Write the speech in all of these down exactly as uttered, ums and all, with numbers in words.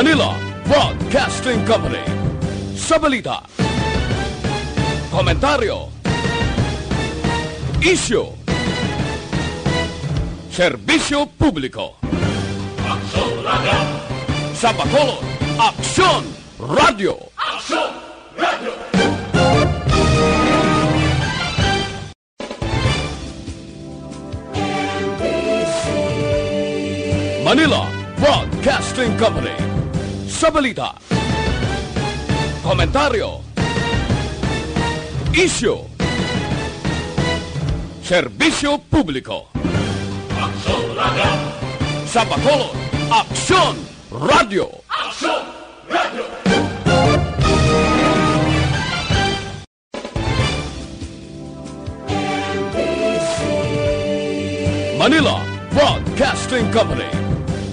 Manila Broadcasting Company. Sa balita, komentaryo, isyu, serbisyo publiko. Aksyon Radio. Sa Bacolod, Aksyon Radio. Aksyon Radio. Manila Broadcasting Company. Sa balita, komentaryo, isyu, serbisyo publiko. Aksyon Radio. Sa Bacolod, Aksyon Radio. Aksyon Radio. Manila Broadcasting Company.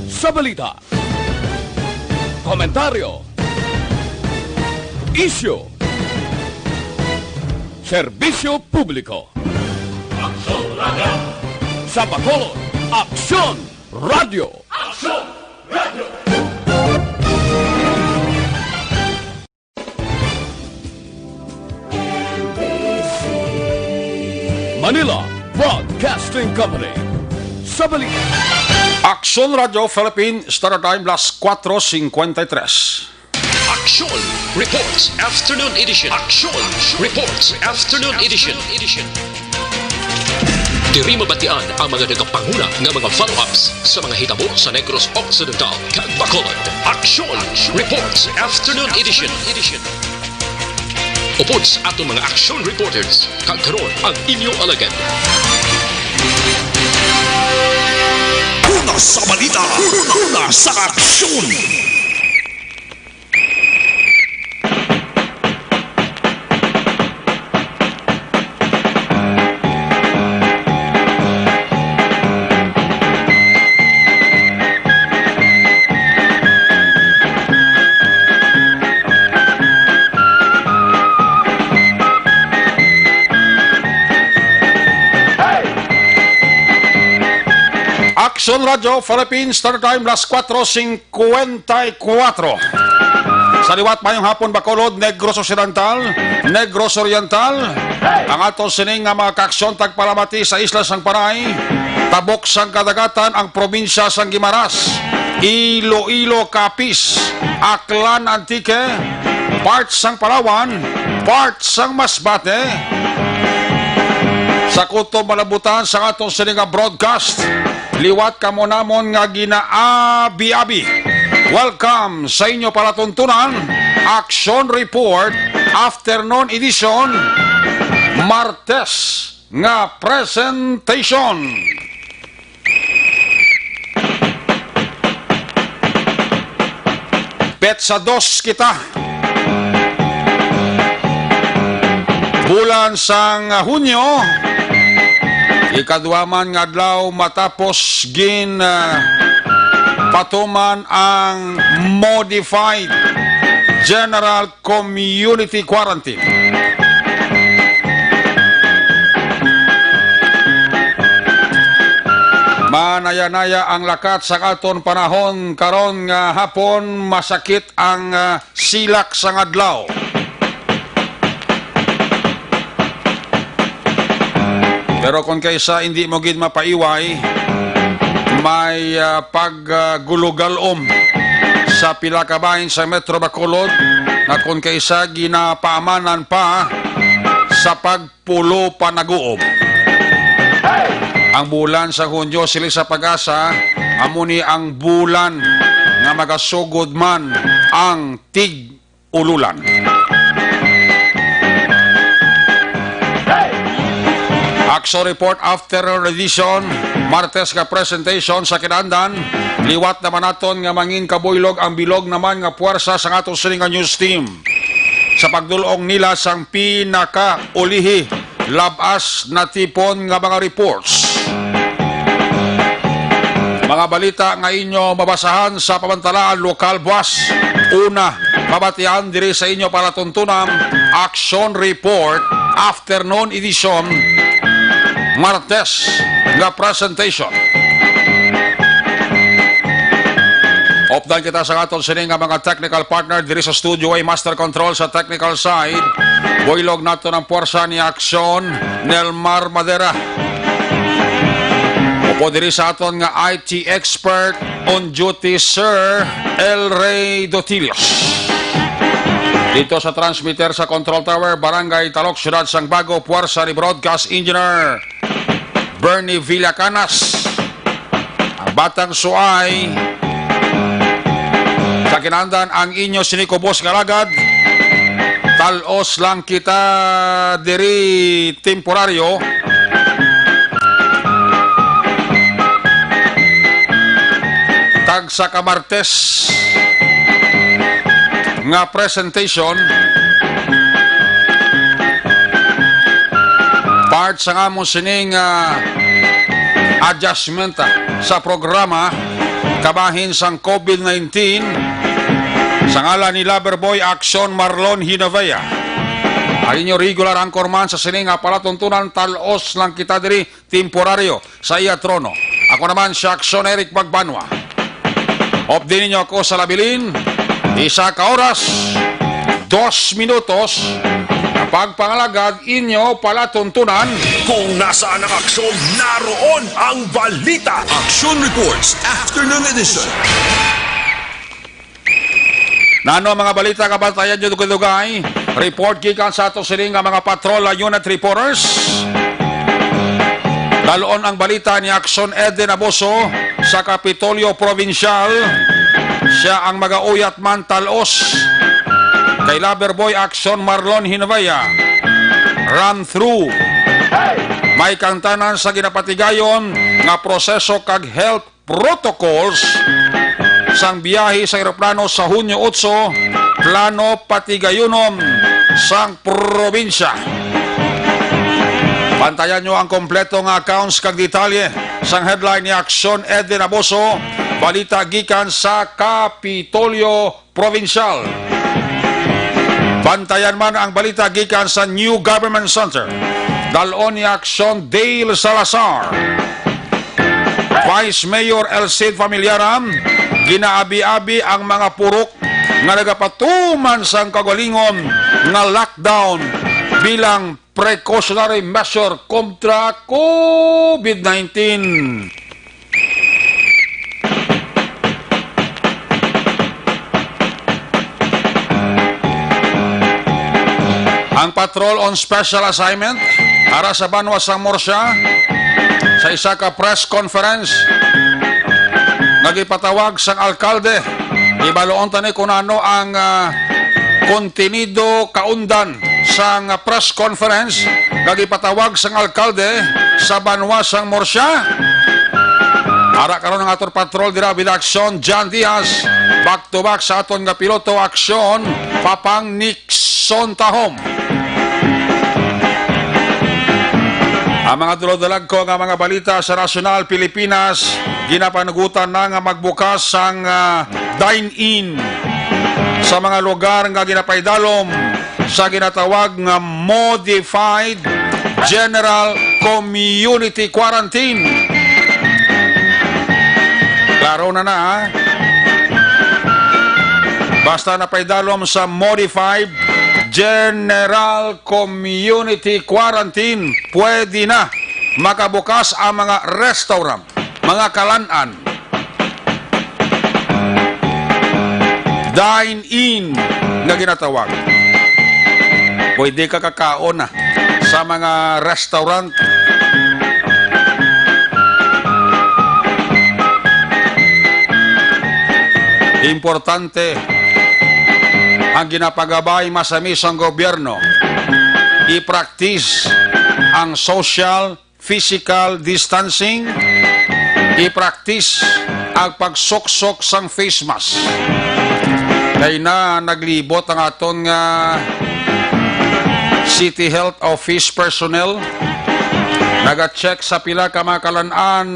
Sa balita, komentaryo, isyu, serbisyo publiko. Aksyon Radio. Sa Bacolod, Aksyon Radio. Aksyon Radio. Manila Broadcasting Company. Sa balita, Aksyon Radio Philippine, Standard Time, las cuatro cincuenta y tres. Aksyon Reports Afternoon Edition. Aksyon Reports Afternoon Edition. Diri mabatian ang mga nagapanguna nga mga follow-ups sa mga hitabo sa Negros Occidental kag Bacolod. Aksyon Reports Afternoon Edition. Upod sa aton mga action reporters, kag karon ang inyo alagad. Una sa balita, una sa aksyon. Aksyon Radio Philippines, Standard Time, las cuatro cincuenta y cuatro. Sa liwat, mayong hapon, Bacolod, Negros Occidental, Negros Oriental. Ang ato sining nga mga kaaksyon tagpalamati sa isla sang Panay, tabok sang kadagatan ang probinsya sang Guimaras, Iloilo, Capiz, Aklan, Antique, part sang Palawan, part sang Masbate. Sa kutob malabutan sang ato sini nga broadcast, liwat kamo namon nga ginaabi-abi. Welcome sa inyo palatuntunan, Action Report, Afternoon Edition, Martes nga presentation. Petsa dos kita. Bulan sang Hunyo, ikadua man nga adlaw matapos gin, ah, patuman ang modified general community quarantine. Manaya-naya ang lakat sa aton panahon karon nga hapon, masakit ang, ah, silak sang adlaw. Pero kung kaisa hindi mo gid mapaiway, may, ah, pag, ah, gulugalom sa pila ka bahin sa Metro Bacolod nga kung kaisa ginapaamanan pa sa pagpulo pa naguob. Ang bulan sa Hunyo, siling sa PAGASA, amo ni ang bulan nga magasugod man ang tig-ululan. Action Report After Edition, Martes nga presentation sa kinaandan. Liwat naman naton nga mangin kabuylog ang bilog naman nga puwersa sang aton sini nga news team sa pagdul-ong nila sang pinakaulihi lab-as natipon nga mga reports. Mga balita nga inyo mabasahan sa pamantalaan lokal buas. Una, mabatian diri sa inyo palatuntunan, Action Report, Afternoon Edition, Martes nga presentation. Of Tan kita sa aton sini nga mga technical partner diri sa studio, ay master control sa technical side. Buylog nato ng puwersa ni Aksyon, Nelmar Madera. Upo diri sa aton nga I T expert on duty, Sir El Rey Dotilios. Dito sa transmitter sa control tower, Barangay Talok, Siyudad sang Bago, puwersa ni broadcast engineer Bernie Villacanas. Ang batang suay sa kinandan ang inyo sinikubos nga lagad. Talos lang kita diri temporaryo. Tagsa ka Martes nga presentation, part sang amon sining, ah, adjustment, ah, sa programa kabahin sang COVID nineteen. Sa ngalan ni Loverboy Action Marlon Hinavea, ang inyo regular anchorman sa sini nga palatuntunan, talos lang kita diri temporaryo sa iya trono. Ako naman si Action Eric Magbanwa. Updi ninyo ako sa labilin, isa ka oras, dos minutos, pagpangalagad inyo palatuntunan. Kung nasaan ang aksyon, naroon ang balita. Action Reports, Afternoon Edition. Nano ang mga balita nga bantayan nyo dugay-dugay? Report gikan sa ato sini nga mga patrol unit reporters. Dalon ang balita ni Action Eden Aboso sa Kapitolyo Provincial. Siya ang magauyat man talos kay Loverboy Action Marlon Hinavea. Run through. May kangtanan sa ginapatigayon nga proseso kag health protocols sang biyahe sa eroplano sa Hunyo otso, plano patigayunon sang probinsya. Bantayan nyo ang kompleto nga accounts kag detalye sang headline ni Aksyon Eden Aboso, balita gikan sa Kapitolyo Provincial. Bantayan man ang balita gikan sa New Government Center. Dalon ni Aksyon Dale Salazar. Vice Mayor El Cid Familiaran, ginaabi-abi ang mga purok nga nagapatuman sang kaugalingon nga lockdown bilang precautionary measure kontra COVID nineteen. Ang patrol on special assignment ara sa banwa sang Murcia, sa isa ka press conference nga gipatawag sang alkalde, ibaluon ta ni kung ano ang, ah, kontenido kaundan sang press conference nga gipatawag sang alkalde sa banwa sang Murcia. Ara karon ang aton patrol dira with Aksyon John Diaz, back to back sa aton nga piloto, Aksyon Papang Nixon Tahom. Ang mga dulodalagko nga mga balita sa nasyonal Pilipinas, ginapanugutan na nga magbukas ang, ah, dine-in sa mga lugar nga ginapaidalom sa ginatawag nga modified general community quarantine. Klaro na na, ha? Basta napaidalom sa modified general community quarantine, pwede na makabukas ang mga restaurant, mga kalan-an. Dine-in nga ginatawag. Pwede ka kakaon na sa mga restaurant. Importante ang ginapagabay masami sang gobyerno. I-practice ang social physical distancing, i-practice ang pagsuksok sang face mask. Kay na naglibot ang aton nga City Health Office personnel, naga-check sa pila ka mga kalan-an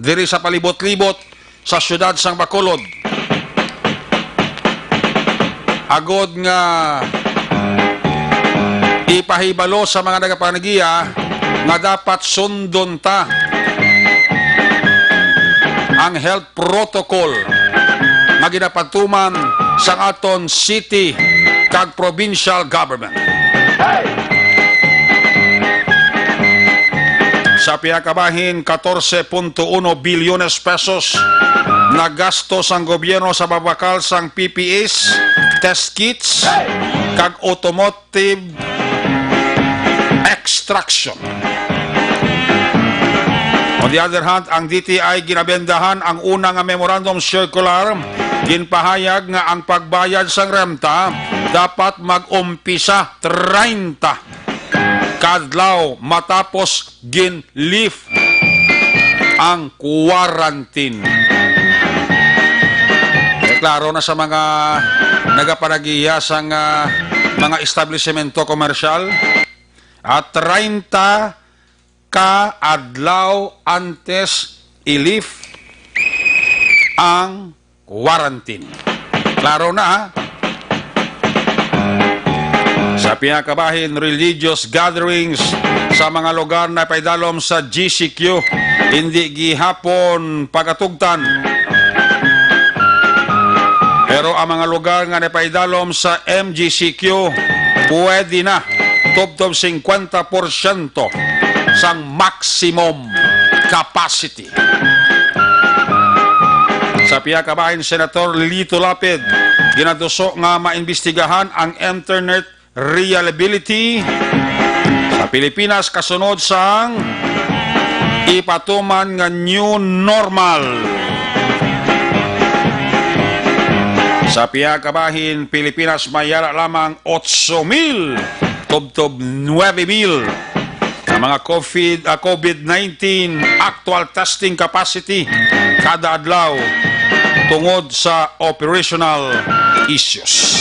diri sa palibot-libot sa siyudad sang Bacolod, agod nga ipahibalo sa mga nagapanagiya nga dapat sundon ta ang health protocol nga ginapatuman sang aton city kag provincial government. Sa pihak ka bahin, katorse punto uno bilyones pesos nagasto sang gobyerno sa pagbakal sang P P Es, test kits, kag automotive extraction. On the other hand, ang D T I ginabendahan ang una nga memorandum circular ginpahayag nga ang pagbayad sang renta dapat mag-umpisa treinta kadlaw matapos gin-lift ang quarantine. Eh, klaro na sa mga nagapanagiya sang, ah, mga establisemento komersyal, at treinta ka adlaw antes i-lift ang quarantine. Klaro na, ha? Sa pihak ka bahin, religious gatherings sa mga lugar na paidalom sa G C Q, hindi gihapon pagatugtan. Pero ang mga lugar nga napaidalom sa M G C Q, pwede na tubtob singkwenta porsyento sang maximum capacity. Sa pihak ka bahin, Senator Lito Lapid, ginaduso nga maimbestigahan ang internet reliability sa Pilipinas kasunod sang ipatuman nga new normal. Sa pihak ka bahin, Pilipinas may yara lamang otso mil tubtob nuebe mil nga mga COVID, ah, COVID nineteen actual testing capacity kada adlaw tungod sa operational issues.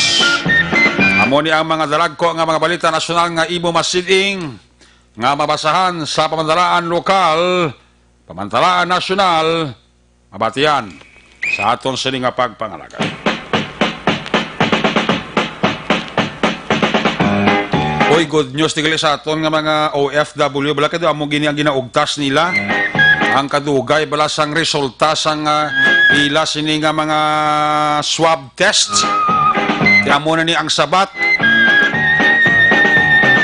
Amo ni ang mga dalagko nga mga balita nasyonal nga imo masid-ing nga mabasahan sa pamandalaan lokal, pamandalaan nasyonal, mabatian sa aton sini nga pagpangalagad. Uy, good news ni gali sa aton nga mga O F W, bala kay daw amo gini ang ginaugtas nila. Ang kadugay bala sang resulta sang, ah, ila sini nga mga swab test. Kay amo na ni ang sabat.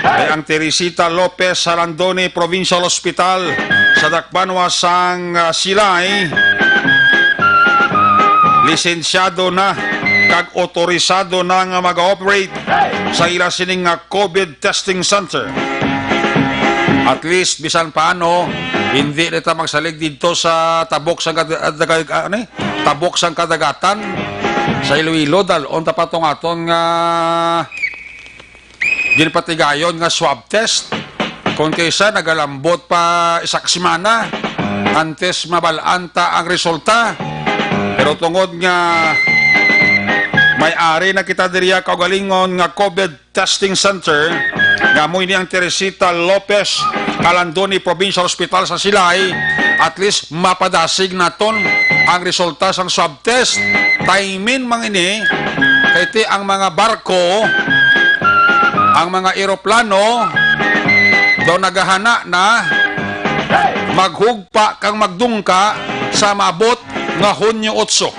Kay ang Teresita Lopez sa Alandoni Provincial Hospital sa Dakbanwa sang, ah, Silay, lisensyado na kag otorisado na nga mag-operate sa ila sining nga COVID testing center. At least, bisan paano, hindi na ta magsalig didto sa tabok sang kad-, ah, daga-, ah, ano eh? Tabok sang kadagatan sa Iloilo, dal-on ta pa tong aton nga ginpatigayon nga swab test. Kung kaysa nagalambot pa isa ka semana antes mabal-an ta ang resulta. Pero tungod nga may ari na kita diriya kaugalingon nga COVID testing center, nga amo ini ang Teresita Lopez Alandoni Provincial Hospital sa Silay, at least mapadasig naton ang resulta sang swab test. Timing man ini, kay ti ang mga barko, ang mga eroplano, daw nagahana na maghugpa kag magdungka sa maabot nga Hunyo otso.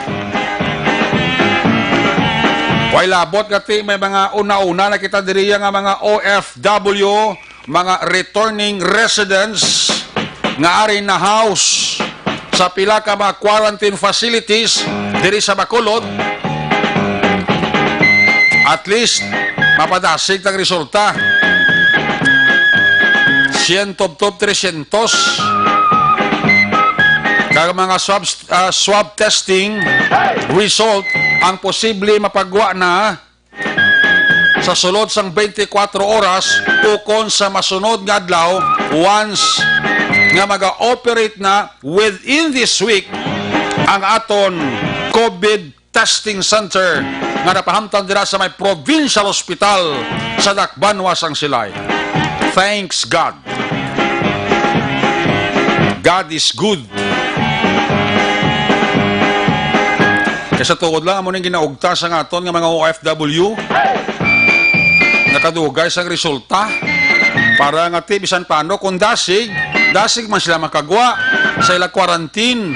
Way labot nga ti may mga una-una na kita diriya nga mga O F W, mga returning residents nga ari na-house sa pila ka mga quarantine facilities diri sa Bacolod. At least, mapadasig tang resulta. Siyento to tresyentos kag mga swab, ah, swab testing result ang posible mapagwa na sa sulod sang twenty-four oras ukon sa masunod nga adlaw, once nga maga-operate na within this week ang aton COVID testing center nga napahamtang dira sa may provincial hospital sa Dakbanwa sang Silay. Thanks God. God is good. Kay sa tuod lang, amo ning ginaugta sa aton nga mga O F W. Nakadugay sang resulta. Para nga ti, bisan paano, kung dasig, dasig man sila makagwa sa ila quarantine.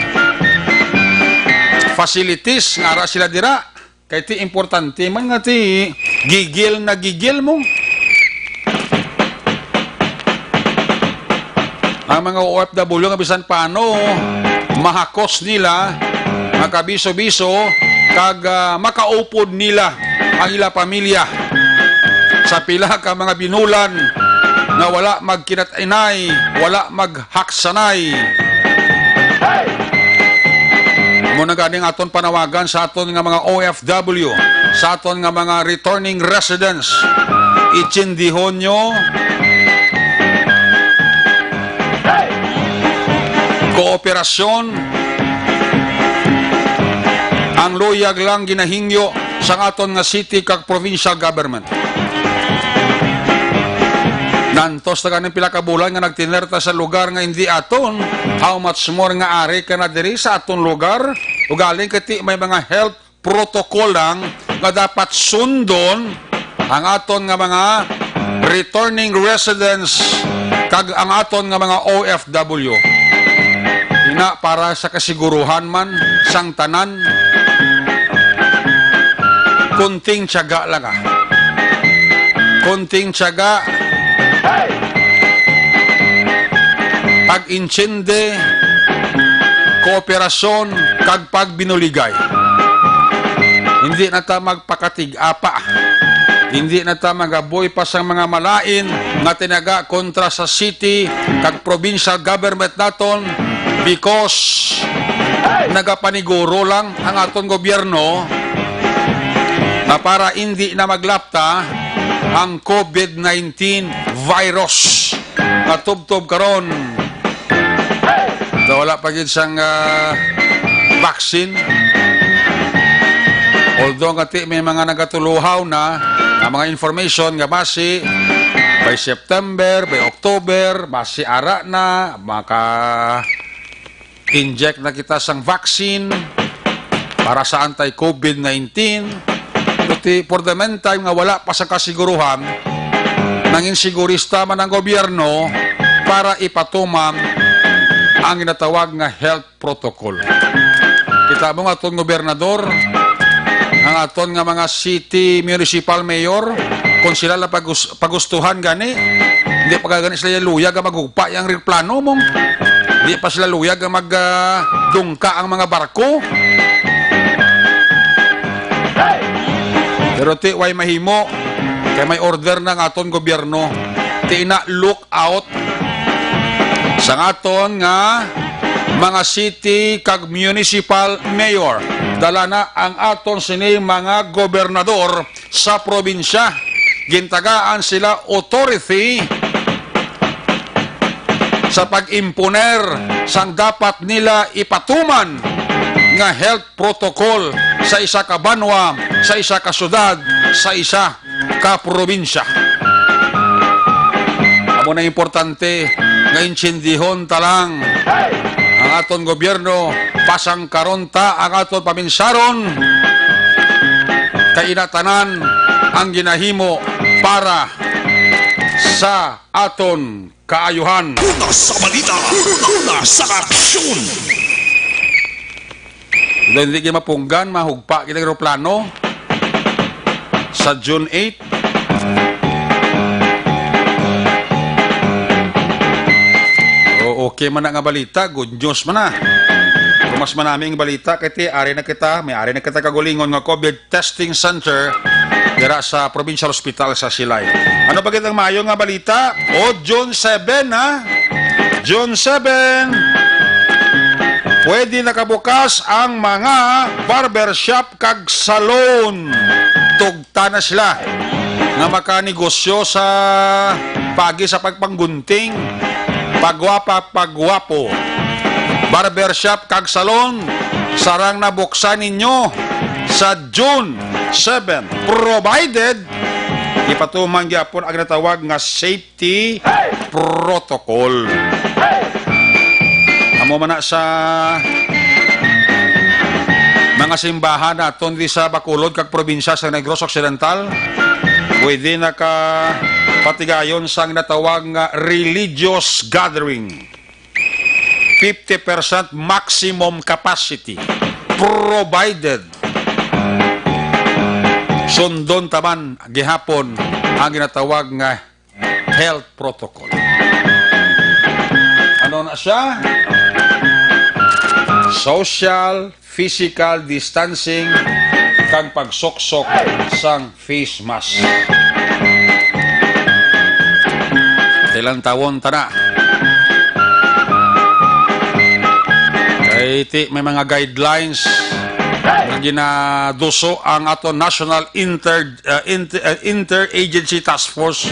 facilities nga ara sila dira. Kay ti importante man nga ti gigil na gigil mo. Ang mga O F W nga bisan paano mahakos nila, makabiso-biso, kag, ah, makaupod nila ang ila pamilya sa pila ka mga binulan nga wala magkinat-inay, wala maghaksanay. Mo na gani ang aton panawagan sa aton nga mga O F W, sa aton nga mga returning residents. Itsindihon nyo kooperasyon ang luyag lang ginahingyo sang aton nga city kag provincial government. Nantos na ganing pila ka bulan nga nagtener ta sa lugar nga indi aton. How much more nga ari ka na diri sa aton lugar? Ugaling kay ti may mga health protocol lang nga dapat sundon ang aton nga mga returning residents kag ang aton nga mga O F W. Ina, para sa kasiguruhan man sang tanan, kunting tiyaga lang, ah. Kunting tiyaga, pag-intsindi, kooperasyon, kag pagbinuligay. Hindi na ta magpakatig-apa. Hindi na ta magaboy pa sang mga malain nga tinaga kontra sa city kag provincial government naton, because nagapaniguro lang ang aton gobyerno nga para indi na maglapta ang COVID nineteen virus nga tubtob karon. So, wala pa gid sang, ah, vaccine. Although nga ti may mga nagatuluhaw na nga mga information nga basi by September, by October, basi ara na maka-inject na kita sang vaccine para sa anti-COVID nineteen. Pero ti, for the meantime nga wala pa sa kasiguruhan, nangin sigurista man ang gobyerno para ipatuman ang ginatawag nga health protocol. Kita mo nga aton gobernador, ang aton nga mga city municipal mayor, kung sila lang pagus-, pagustuhan gani, hindi pa gani sila luyag nga magugpa yung eroplano mo. Hindi pa sila luyag nga mag, ah, dungka ang mga barko. Pero ti, way mahimo, kay may order na nga aton gobyerno. Ti na, look out sa aton nga mga city kag municipal mayor. Dala na ang aton sini mga gobernador sa probinsya. Gintagaan sila authority sa pag-imponer sang dapat nila ipatuman nga health protocol sa isa ka banwa, sa isa ka syudad, sa isa ka probinsya. Amo na importante nga intsindihon ta lang ang aton gobyerno, pasangkaron ta ang aton paminsaron, kay ina tanan ang ginahimo para sa aton kaayuhan. Una sa balita, una sa aksyon. Dahil hindi kayo mapunggan, mahugpa kita ng eroplano sa June eight. O, okay man na nga balita, good news man na. Kung mas manami ang balita, kay ti, ari na kita, may ari na kita kagulingon nga COVID testing center dira sa Provincial Hospital sa Silay. Ano pa gid ang maayo nga balita? O, June seven, ha? June seven, pwede nakabukas ang mga barbershop kag salon. Tugta na sila nga makanegosyo sa pagi sa pagpanggunting, pagwapa, pagwapo. Barbershop kag salon, sarang nabuksan ninyo sa June seven, provided ipatuman gyapon ang natawag nga safety protocol. Amo man na sa mga simbahan naton di sa Bacolod kag probinsya sa Negros Occidental, pwede na ka patigayon sang natawag nga religious gathering. Fifty percent maximum capacity. provided. Sundon ta man gihapon ang ginatawag nga health protocol. Ano na siya? Social, physical distancing, kag pagsuksok sang face mask. Tilantawon ta na. Kay ti may mga guidelines nga ginaduso ang ato National Inter uh, inter, uh, Interagency Task Force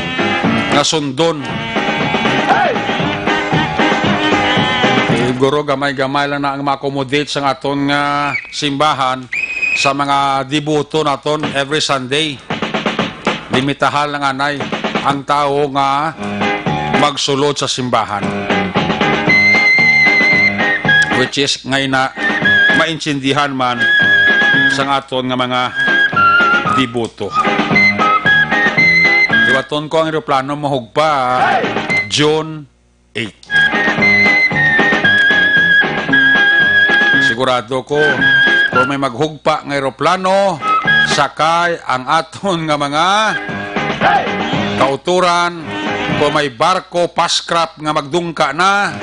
nga sundon. Siguro gamay-gamay lang na ang ma-accommodate sa aton nga simbahan sa mga deboto naton every Sunday. Limitahan lang anay ang tawo nga magsulod sa simbahan. Which is ngay na maintindihan man sa aton nga mga deboto. Liwaton ko ang eroplano mahugpa June eight. Sigurado ko, kung may maghugpa nga eroplano, sakay ang aton nga mga kauturan. Kung may barko, paskrap nga magdungka na,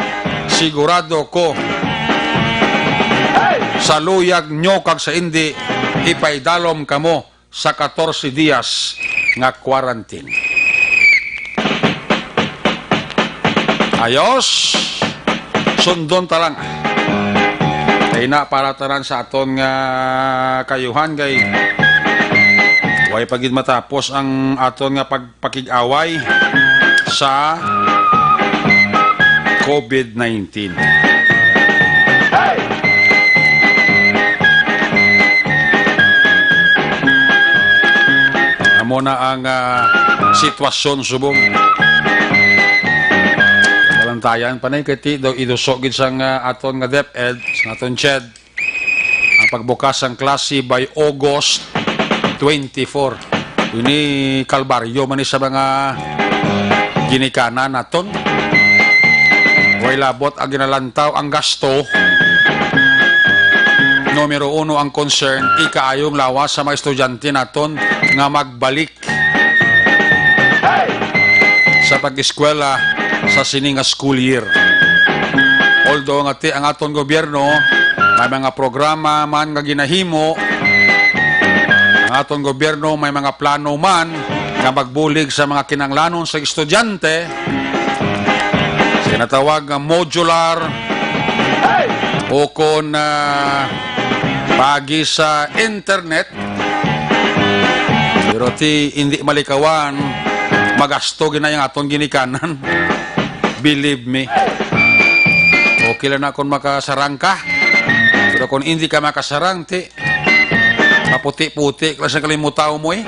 sigurado ko, sa luyag nyo kag sa indi, ipaidalom kamo sa katorse dias nga quarantine. Ayos, sundon ta lang. Kay na para tanan sa aton nga kayuhan kay way pa gid matapos ang aton nga pagpakig-away sa covid nineteen. Amo na ang, ah, sitwasyon subong. Balantayan pa na kay ti daw iduso gid sang, ah, aton nga DepEd, sa aton CHED, ang pagbukas sang klase by August twenty-four. Ini kalbaryo man ni sa mga ginikanan naton. Way labot ang ginalantaw ang gasto. Numero uno ang concern, ikaayong lawas sa mga estudyante naton nga magbalik sa pag-eskwela sa sini nga school year. Although nga ti ang aton gobyerno may mga programa man nga ginahimo, ang aton gobyerno may mga plano man nga magbulig sa mga kinahanglanon sa estudyante, sa ginatawag nga modular o kon, ah, paagi sa internet. Pero ti hindi malikawan, magasto ginay ang aton ginikanan. Believe me. Okay lang na kung makasarang ka. Pero kung hindi ka makasarang, ti, maputi-puti ka lang sa kalimutaw mo eh.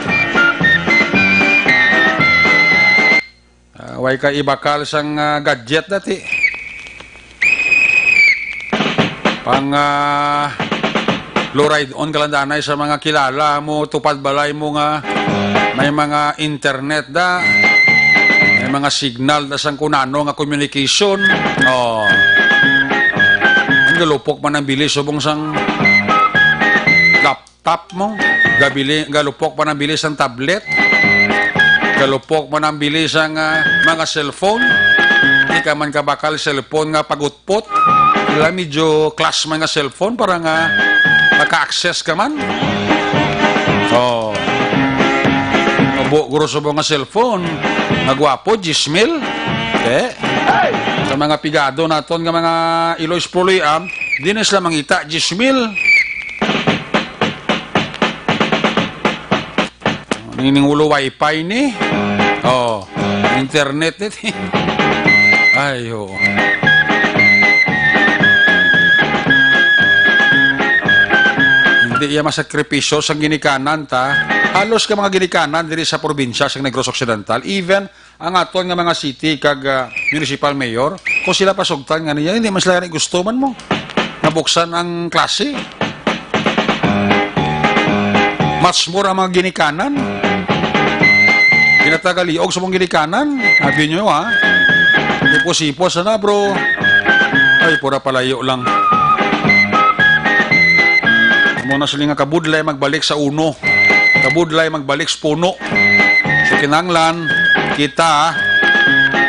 Ah, way ka ibakal sang, ah, gadget dati. Pang, ah, fluoride on ka lang danay sa mga kilala mo, tupad balay mo nga may mga internet da, may mga signal da sang kunano nga communication. Oh. Ang galupok man ang bilis subong sang laptop mo, gabili, galupok pa nang bili sang tablet, galupok pa nang bili sang, ah, mga cellphone. Di ka man kabakal cellphone nga pagutpot. Sila medyo class man nga cellphone para nga maka-access ka man. Oh. Ubo, guro sa mga cellphone. Magwapo, diyes mil. Eh? Sa mga pigado naton nga mga Iloy Sproleam, di na sila mangita, diyes mil. Ning, ning ulo wifi ni. Oh, internet ni. Ay, oo. Hindi iya masakripisyo sa ginikanan ta. Halos ka mga ginikanan diri sa probinsya sa Negros Occidental, even ang aton nga mga city kag, ah, municipal mayor, kung sila pasugtan nga niya, hindi man sila gani gusto man mo nabuksan ang klase. Much more ang mga ginikanan. Ginatagaliog sa mga ginikanan. Abi nyo, ha? Ipos-ipos na, bro. Ay, pura palayo lang. Mao na sila nga kabudlay magbalik sa uno. Kabudlay magbalik sa puno. So, kinahanglan kita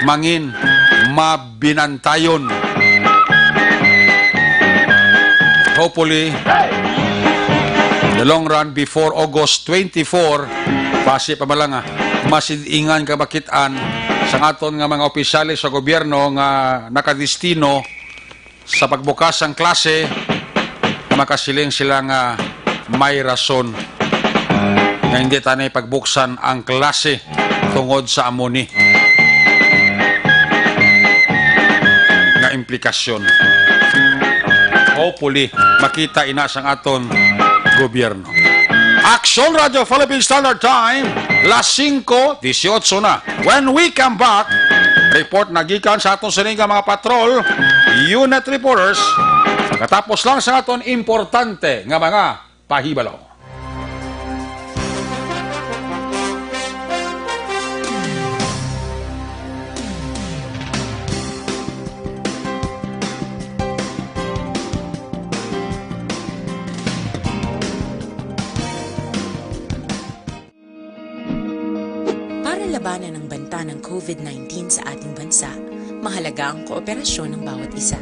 mangin mabinantayon. Hopefully, the long run before August twenty-four, pasi pa man lang, ah, masid-ingan ka makit-an sa aton nga mga opisyales sa gobyerno nga nakadestino sa pagbukas sang klase, makasiling sila nga may rason nga hindi ta na ipagbuksan ang klase tungod sa amo ni nga implikasyon. Hopefully, makita ina sang aton gobyerno. Action Radio Philippine Standard Time, las singko dieciocho na. When we come back, report na gikan sa aton sini nga mga patrol unit reporters. Pagkatapos lang sa aton importante nga mga pahibalo. Para labanan ang banta ng COVID nineteen sa ating bansa, mahalaga ang kooperasyon ng bawat isa.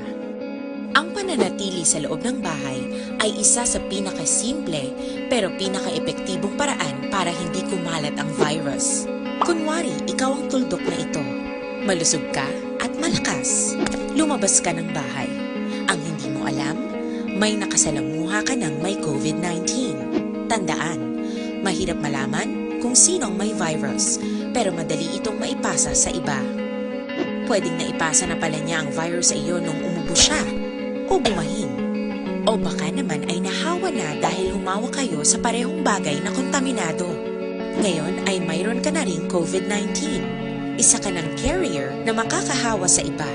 Ang pananatili sa loob ng bahay ay isa sa pinakasimple pero pinakaepektibong paraan para hindi kumalat ang virus. Kunwari, ikaw ang tuldok na ito. Malusog ka at malakas. Lumabas ka ng bahay. Ang hindi mo alam, may nakasalamuha ka ng may COVID nineteen. Tandaan, mahirap malaman kung sino ang may virus, pero madali itong maipasa sa iba. Pwedeng naipasa na pala niya ang virus sa iyo nung umubo siya o bumahin. O baka naman ay nahawa na dahil humawa kayo sa parehong bagay na kontaminado. Ngayon ay mayroon ka na ring COVID nineteen. Isa ka ng carrier na makakahawa sa iba.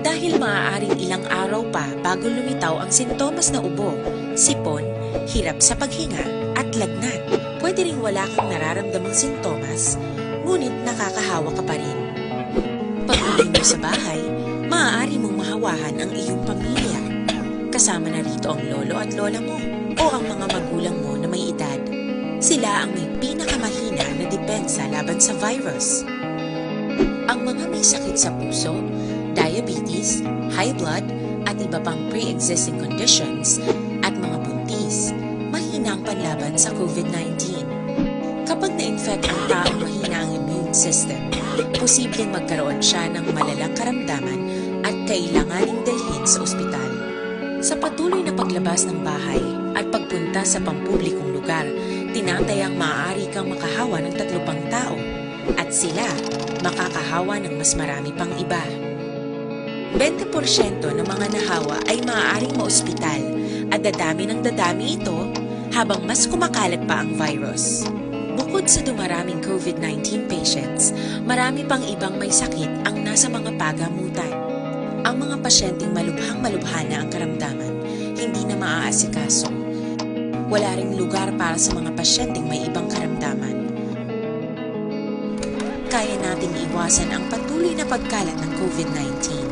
Dahil maaaring ilang araw pa bago lumitaw ang sintomas na ubo, sipon, hirap sa paghinga, at lagnat. Pwede ring wala kang nararamdamang sintomas, ngunit nakakahawa ka pa rin. Pag-uwi mo sa bahay, maaari mong mahawahan ang iyong pamilya. Kasama na rito ang lolo at lola mo o ang mga magulang mo na may edad. Sila ang may pinakamahina na depensa laban sa virus. Ang mga may sakit sa puso, diabetes, high blood, at iba pang pre-existing conditions, at mga buntis, mahina ang panlaban sa COVID nineteen. Kapag na-infect ang taong mahina ang immune system, posibleng magkaroon siya ng malalang karamdaman at kailanganing dalhin sa ospital. Sa patuloy na paglabas ng bahay at pagpunta sa pampublikong lugar, tinatayang maaari kang makahawa ng tatlo pang tao at sila makakahawa ng mas marami pang iba. Twenty porsyento ng mga nahawa ay maaaring maospital at dadami ng dadami ito habang mas kumakalat pa ang virus. Bukod sa dumaraming COVID nineteen patients, marami pang ibang may sakit ang nasa mga pagamutan. Ang mga pasyenteng malubhang-malubha na ang karamdaman, hindi na maaasikaso. Wala ring lugar para sa mga pasyenteng may ibang karamdaman. Kaya nating iwasan ang patuloy na pagkalat ng COVID nineteen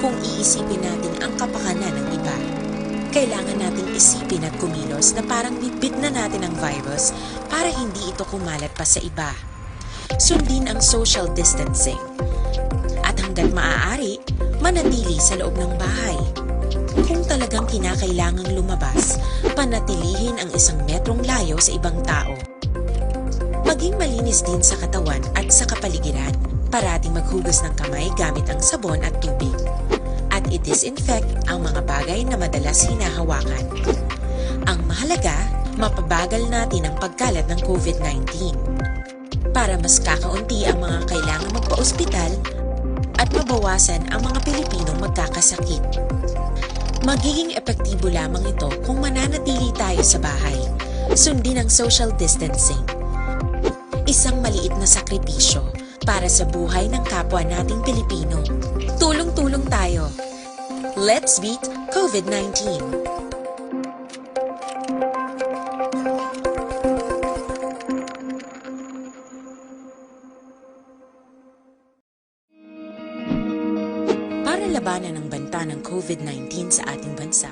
kung iisipin natin ang kapakanan ng iba. Kailangan nating isipin at kumilos na parang bitbit na natin ang virus para hindi ito kumalat pa sa iba. Sundin ang social distancing. At hanggat maaari, manatili sa loob ng bahay. Kung talagang kinakailangang lumabas, panatilihin ang isang metrong layo sa ibang tao. Maging malinis din sa katawan at sa kapaligiran. Parating maghugas ng kamay gamit ang sabon at tubig. At i-disinfect ang mga bagay na madalas hinahawakan. Ang mahalaga, mapabagal natin ang pagkalat ng COVID nineteen. Para mas kakaunti ang mga kailangang magpa-ospital at mabawasan ang mga Pilipinong magkakasakit. Magiging epektibo lamang ito kung mananatili tayo sa bahay. Sundin ang social distancing. Isang maliit na sakripisyo para sa buhay ng kapwa nating Pilipino. Tulong-tulong tayo. Let's beat COVID nineteen. Para labanan ang banta Ng COVID nineteen sa ating bansa.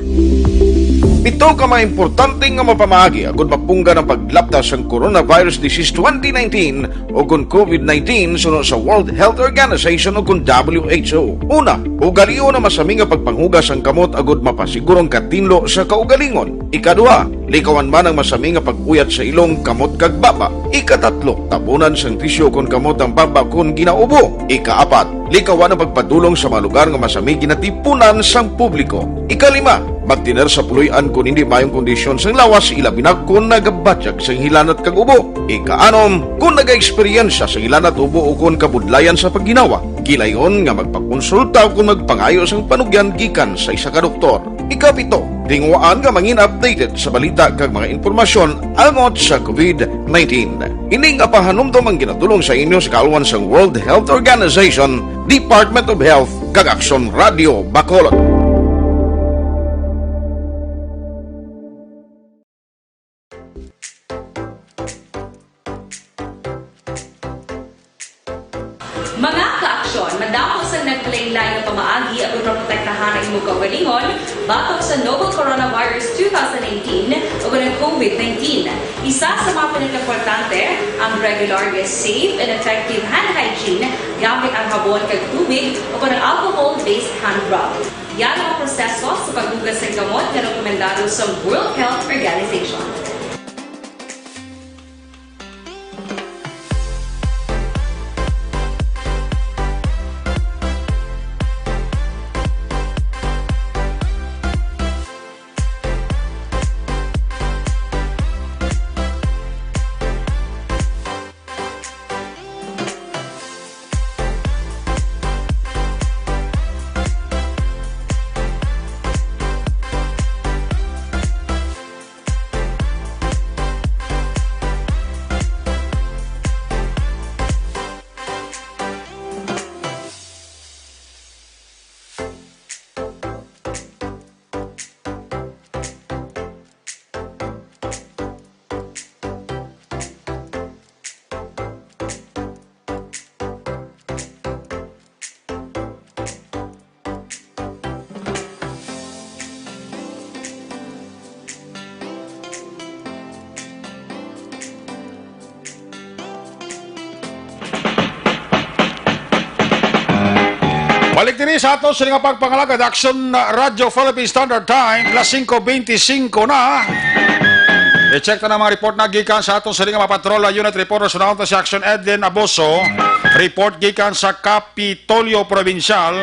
Pito ka mga importante nga mapamaagi agud mapunggan ang paglapta sang Coronavirus Disease twenty nineteen o kon COVID nineteen suno sa World Health Organization o kon W H O. Una, ugalion ang masami nga pagpanghugas sang kamot agud mapasiguro ang katinlo sa kaugalingon. Ikaduha, likawan man ang masami nga pag-uyat sa ilong, kamot, kag baba. Ikatatlo, tabunan sang tisyu kon kamot ang baba kon ginaubo. Ikaapat, likawan ang pagpadulong sa mga lugar nga masami ginatipunan sang publiko. Ikalima, magtener sa puloy-an kon hindi maayong kondisyon sang lawas, ilabi na kon nagabatyag sang hilanat kag ubo. Ikaanom, kon nagaeksperyensya sang hilanat, ubo, o kon kabudlayan sa pagginawa, gilayon nga magpakonsulta o kon magpangayo sang panugyan gikan sa isa ka doktor. Ikapito, tinguhaan nga mangin updated sa balita kag mga impormasyon angot sa COVID nineteen. Ini nga pahanumdom ang ginadul-ong sa inyo sa kaalwan sang World Health Organization, Department of Health, kag Aksyon Radio Bacolod. Mga ka-aksyon, madamo sang naglain-lain nga pamaagi aron maprotektahan ang imong kaugalingon batok sa novel coronavirus two thousand nineteen o ang COVID nineteen. Isa sa mga pinakaimportante, ang regular nga safe and effective hand hygiene gamit ang habon kag tubig o kon ang alcohol-based hand rub. Yan ang proseso sa paghugas ng kamot nga rekomendado sa World Health Organization. Balik diri sa ato sa nga pagpangalagad, Aksyon Radyo Philippine Standard Time, alas singko bente singko na. I-check ta na mga report na gikan sa ato sa nga mga patrol unit report. Sa naon ta si Aksyon Edlin Aboso. Report gikan sa Kapitolyo Provincial.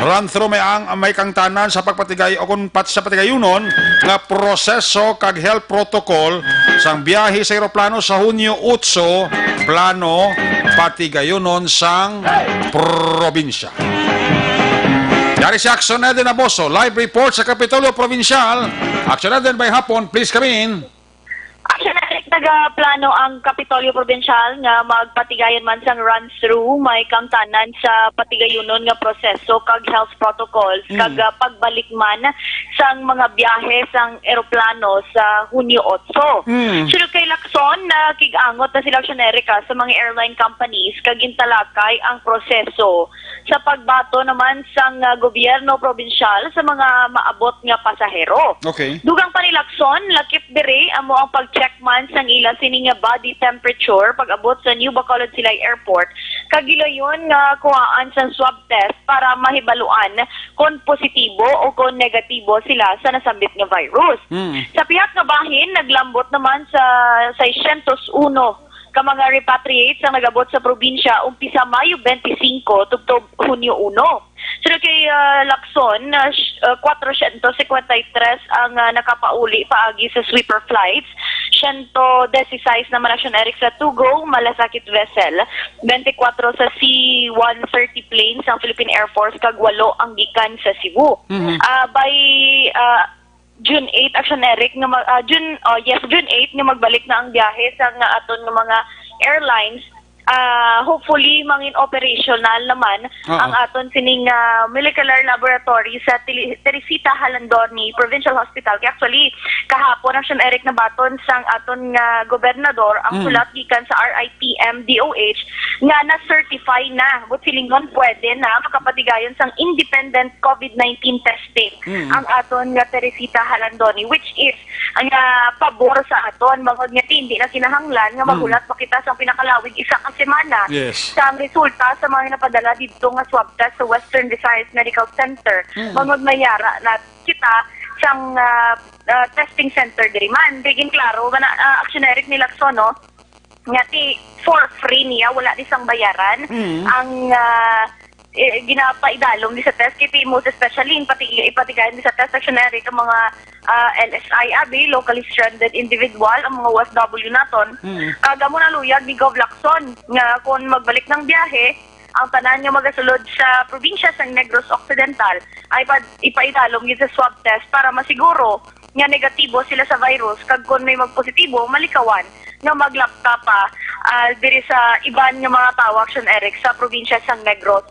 Run through may ang may kangtanan sa pagpatigay o kung pat sa patigayunon nga proseso kag health protocol sang biyahe sa eroplano sa Hunyo otso, plano patigayunon sang probinsya. Yari si Aksyon Edlin Aboso, live report sa Kapitolyo Provincial. Aksyon Edlin, may hapon, please come in. Aksyon Edlin, nagaplano ang Kapitolyo Provincial nga magpatigayon man sang run-through may kangtanan sa patigayunon nga proseso kag health protocols kag, ah, pagbalik man sang mga biyahe sang eroplano sa Hunyo otso. Mm. Sulod kay Lacson, nakig-angot na sila, Aksyon Erica, sa mga airline companies kag gintalakay ang proseso sa pagbaton naman sang, ah, gobyerno probinsyal sa mga maabot nga pasahero. Okay. Dugang pa ni Lacson, lakip diri amo ang pag-check man sang ila sini nga body temperature pag-abot sa New Bacolod Silay Airport, kag gilayon nga kuhaan sang swab test para mahibaluan kon positibo o kon negatibo sila sa nasambit nga virus. Hmm. Sa pihak nga bahin, naglambot naman sa seiscientos uno ka mga repatriates ang nag-abot sa probinsya umpisa Mayo twenty-five tubtob Hunyo uno. Sunod kay, ah, Lacson, ah, sh-, ah, kwatrocientos cincuenta y tres ang, ah, nakapauli paagi sa sweeper flights. Siyento dieciséis naman, Aksyon Eric, sa Tugo, malasakit vessel. Twenty-four sa C one thirty plane sang Philippine Air Force, kag walo ang gikan sa Cebu. Mhm. Ah, by, ah, June eight, Aksyon Eric, nga mag-, ah, June, oh, yes, June eight nga magbalik na ang biyahe sa nga aton nga mga airlines, ah, hopefully, mangin operational naman Oo. ang aton sining, ah, molecular laboratory sa Tili-, Teresita Jalandoni Provincial Hospital. Kaya actually, kahapon ang Sean Eric nabaton sang aton nga gobernador ang Mm. sulat gikan sa R I P M D O H nga na-certify na. But silingon, pwede na makapatigayon sang independent COVID nineteen testing Mm. ang aton nga Teresita Jalandoni, which is nga pabor sa aton, bangod nga ti, hindi na kinahanglan nga Mm. maghulat pa kita sa pinakalawig isa ka semana Yes. sa ang resulta sa mga napadala didto nga swab test sa Western Visayas Medical Center. Mm. Bangod mayara na kita sang, ah, ah, testing center diri man. Di gin klaro man na, ah, Action Eric ni Lacson, no? Nga ti for free niya, wala di sang bayaran. Mm. Ang, ah, eh, ginapaidalom di sa test, kiti most especially, pati, ipatigayon di sa test, Action Eric, ang mga, ah, L S I abi, locally stranded individual, ang mga O F W naton. Mm. Kag amo na luyag ni Gov Lacson nga kon magbalik ng biyahe, ang tanan nga magasulod sa probinsya sang Negros Occidental ay pa-, ipaidalom gid sa swab test para masiguro nga negatibo sila sa virus, kag kon may magpositibo, malikawan nga maglapta pa, ah, diri sa iban nga mga tawo, Action Eric, sa probinsya sang Negros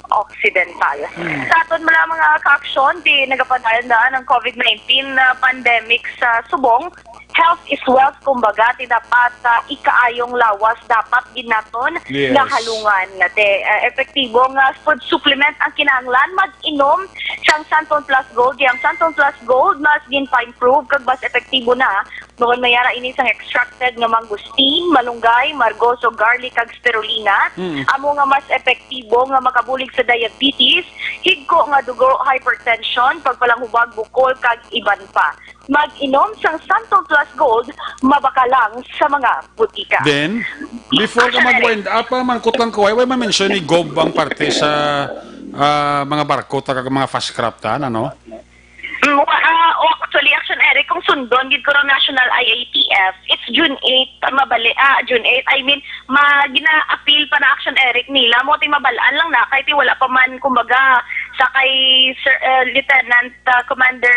Occidental. Hmm. Sa aton bala mga ka-aksyon, di nagapadayon daan ang COVID nineteen na pandemic sa subong. Health is wealth, kumbaga, ti dapat, ah, ikaayong lawas dapat gid naton Yes. nga halungan. Nga ti, ah, epektibo nga food supplement ang kinahanglan, mag-inom sang Santon Plus Gold. Di ang Santon Plus Gold mas gin-find proof kag mas epektibo na. Bukod mayara ini sang extracted nga mangosteen, malunggay, margoso, garlic, kag spirulina. Mm. Amo nga mas epektibo nga makabulig sa diabetes, higko nga dugo, hypertension, pagpalanghubag bukol, kag iban pa. Mag-inom sang Santon Plus Gold, mabaka lang sa mga butika. Then, before ka Action mag-wind up, ah, mangkot lang ko, ay, way ma-mention ni Gob ang parte sa, ah, mga barko, taga mga fast craft, ah, ano? Mm, wa-, ah, o, actually, Action Eric, kung sundon gid ko ng National I A T F, it's June eight, ah, mabali, ah, June eight, I mean, ma-, gina-appeal pa na, Action Eric, nila. Mo ti mabalaan lang na, kay ti wala pa man, kumbaga, sa kay Sir, eh, Lieutenant, ah, Commander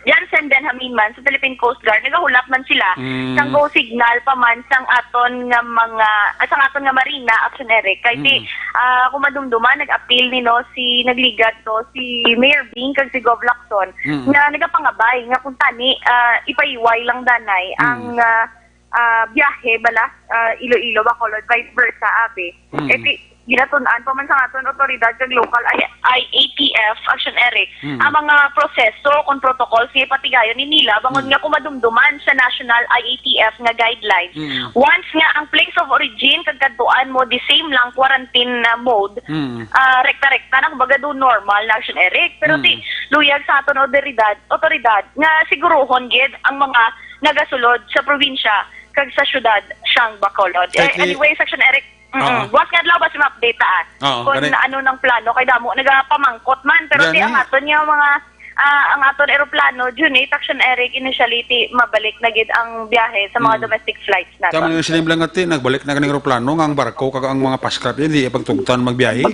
Jansen Benjamin man sa Philippine Coast Guard, nagahulap man sila Mm. sang go signal pa man sang aton nga mga, ah, sang aton nga marina, Action Eric. Kay ti, Mm. ah, kung madumduman, nag-appeal ni, no, si, nagligad to, si Mayor Bing kag si Gov Lacson, Mm. nga nagapangabay nga kung tani, ah, ipaiway lang danay Mm. ang, ah, ah, biyahe bala, ah, Iloilo, Bacolod, vice versa, abi. Mm. Eh, ti-, ginatun-an pa man sa aton otoridad kag local I-, I A T F, Action Eric, Mm. ang mga proseso kung protocols nga ipatigayon ni nila, bangod Mm. nga kung madumduman sa National I A T F nga guidelines. Mm. Once nga ang place of origin kag kadtuan mo the same lang quarantine na mode, Mm. ah, rekta-rekta na, kumbaga, do normal na, Action Eric. Pero Mm. ti, luyag sa aton otoridad, otoridad nga siguruhon gid ang mga nagasulod sa probinsya kag sa syudad sang Bacolod. Eh, Slightly anyway, Action Eric, mm-mm. Oo. Buwas nga adlaw ba si ma-update ta, ah? Oo, Kung gani. ano nang plano, kay damo nagapamangkot man, pero ti Gani. ang aton nga mga, ah, ang aton eroplano, June eight, Action Eric, initially, ti mabalik na gid ang biyahe sa mga Mm. domestic flights naton. Tama nga sila lang nga ti, nagbalik na ganing eroplano nga ang barko kag ang mga fast craft, hindi pagtugtan magbiyahe.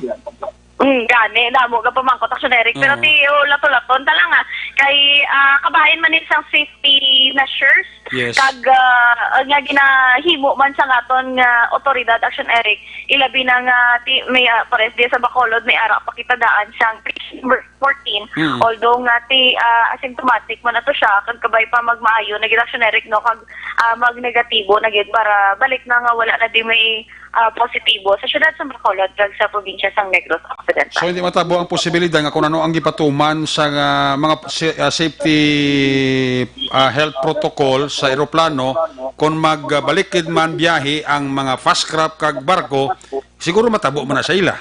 Mm, gani, damo ka pamangkot, Action Eric. Pero Oo. ti, oh, lato-laton ta lang, ah. Kay, ah, kabahin man ni sang safety measures, Yes. kag, ah, nga ginahimo man sa aton nga otoridad, Action Eric. Ilabi na nga, ti, may, ah, pares diya sa Bacolod, may ara pa kita daan sang case number fourteen. Mm. Although nga, ti, ah, asymptomatic man ato siya, kag kabay pa magmaayo na gid, Action Eric, no? Kag, ah, magnegatibo na gid para balik na nga wala na di may ah, positibo sa siyudad sa Bacolod kag sa probinsya sang Negros Occidental. So, hindi matabo ang posibilidad nga kung ano ang gipatuman sa, ah, mga si-, ah, safety, ah, health protocol sa eroplano, kung magbalik gid man biyahe ang mga fast craft kag barko, siguro matabo man na sa ila.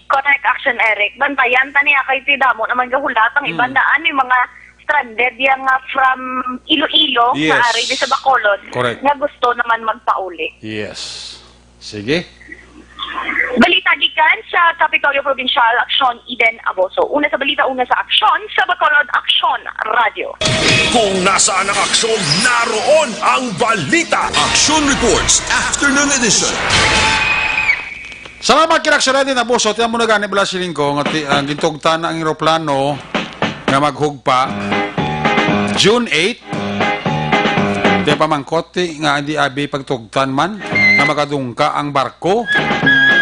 Correct, Action Eric. Bantayan ta niya kay ti damo naman gahulat ang Mm. iban daan, may mga stranded yang, ah, from Iloilo Yes. nga ari di sa Bacolod Correct. nga gusto naman magpauli. Yes. Sige. Balita gikan sa Kapitolyo Provincial, Aksyon, Eden Aboso. Una sa balita, una sa aksyon, sa Bacolod Aksyon Radio. Kung nasaan ang aksyon, naroon ang balita. Action Reports, Afternoon Edition. Salamat kay Aksyon Eden Aboso. Tiyan mo na gani bala siling ko nga ti-, ang gintugtan na ang eroplano nga maghugpa June eight. Di pa mangkot, ti, nga hindi abi pagtugtan man. nga makadungka ang barko,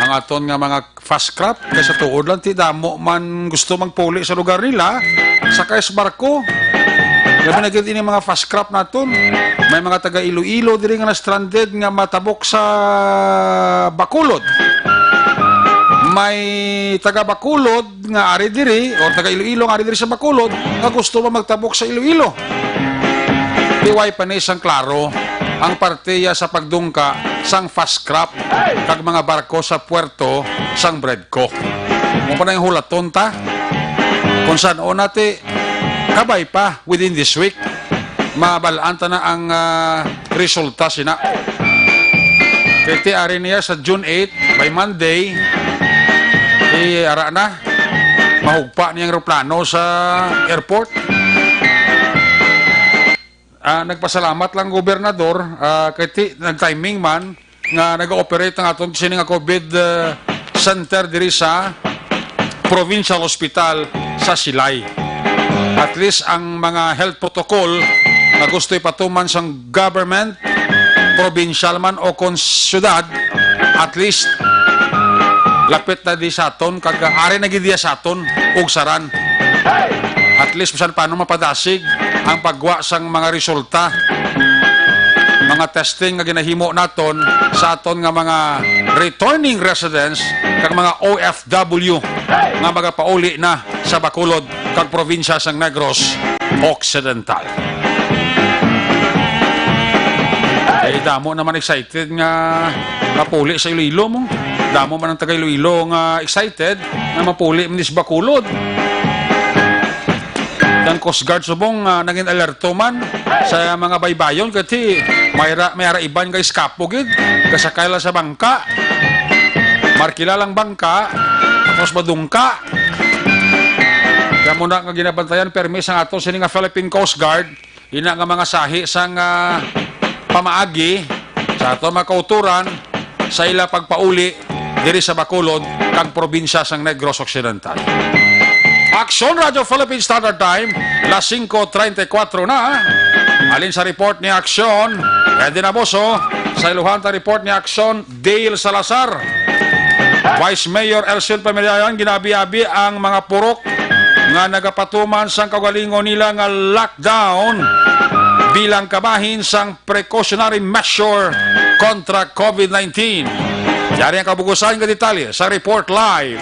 ang aton nga mga fast craft, kay sa tuod lang, ti damo man gusto magpuli sa lugar nila, sakay sa barko. Labi na gid ini mga fast craft naton. May mga taga Iloilo diri nga na-stranded nga matabok sa Bacolod. May taga Bacolod nga ari diri, o taga Iloilo nga ari diri sa Bacolod, nga gusto man magtabok sa Iloilo. Ti way pa ni sang klaro ang partiya sa pagdungka sang fast craft kag mga barko sa puerto sang Bredco. Mo pa na yung hulaton ta? Kung saan o nati, kabay pa within this week, mabalaan ta na ang, ah, resulta sina. Kay ti ari niya sa June eight, by Monday, i ara na, mahugpa niyang eroplano sa airport. Ah, nagpasalamat lang gobernador, ah, kay ti, nag-timing man nga nag-ooperate ang aton sini nga COVID, ah, center diri sa Provincial Hospital sa Silay. At least ang mga health protocol nga gusto ipatuman sang government, provincial man o kon syudad, at least lapit na di sa aton, kag ari na gid diya sa aton ug saran. At least, bisan paano mapadasig ang pagwa sang mga resulta, mga testing nga ginahimo naton sa aton nga mga returning residents kag mga O F W nga magapauli na sa Bacolod kag probinsya sang Negros Occidental. Kay damo naman excited nga mapuli sa Iloilo mo. Damo man ang taga Iloilo nga excited nga mapuli man sa Bacolod. Ang Coast Guard subong, ah, nangin alerto man sa mga baybayon, kay ti may ra-, may ara iban kay eskapo gid, kasakay lang sa bangka, markila lang bangka, tapos madungka. Kaya muna nga ginabantayan permi sang ato sini nga Philippine Coast Guard, ina nga mga sahi sang, ah, pamaagi sa ato mga kauturan sa ila pagpauli diri sa Bacolod kag probinsya sang Negros Occidental. Aksyon Radyo Philippine Standard Time, las singko treinta y cuatro na. Alin sa report ni Aksyon, Eddie Naboso, sa iluhan ta report ni Aksyon, Dale Salazar. Vice Mayor Elsil Pamilayan, ginabi-abi ang mga purok nga nagapatuman sang kaugalingon nila nga lockdown bilang kabahin sang precautionary measure kontra COVID nineteen. Yari ang kabugusan nga detalye sa report live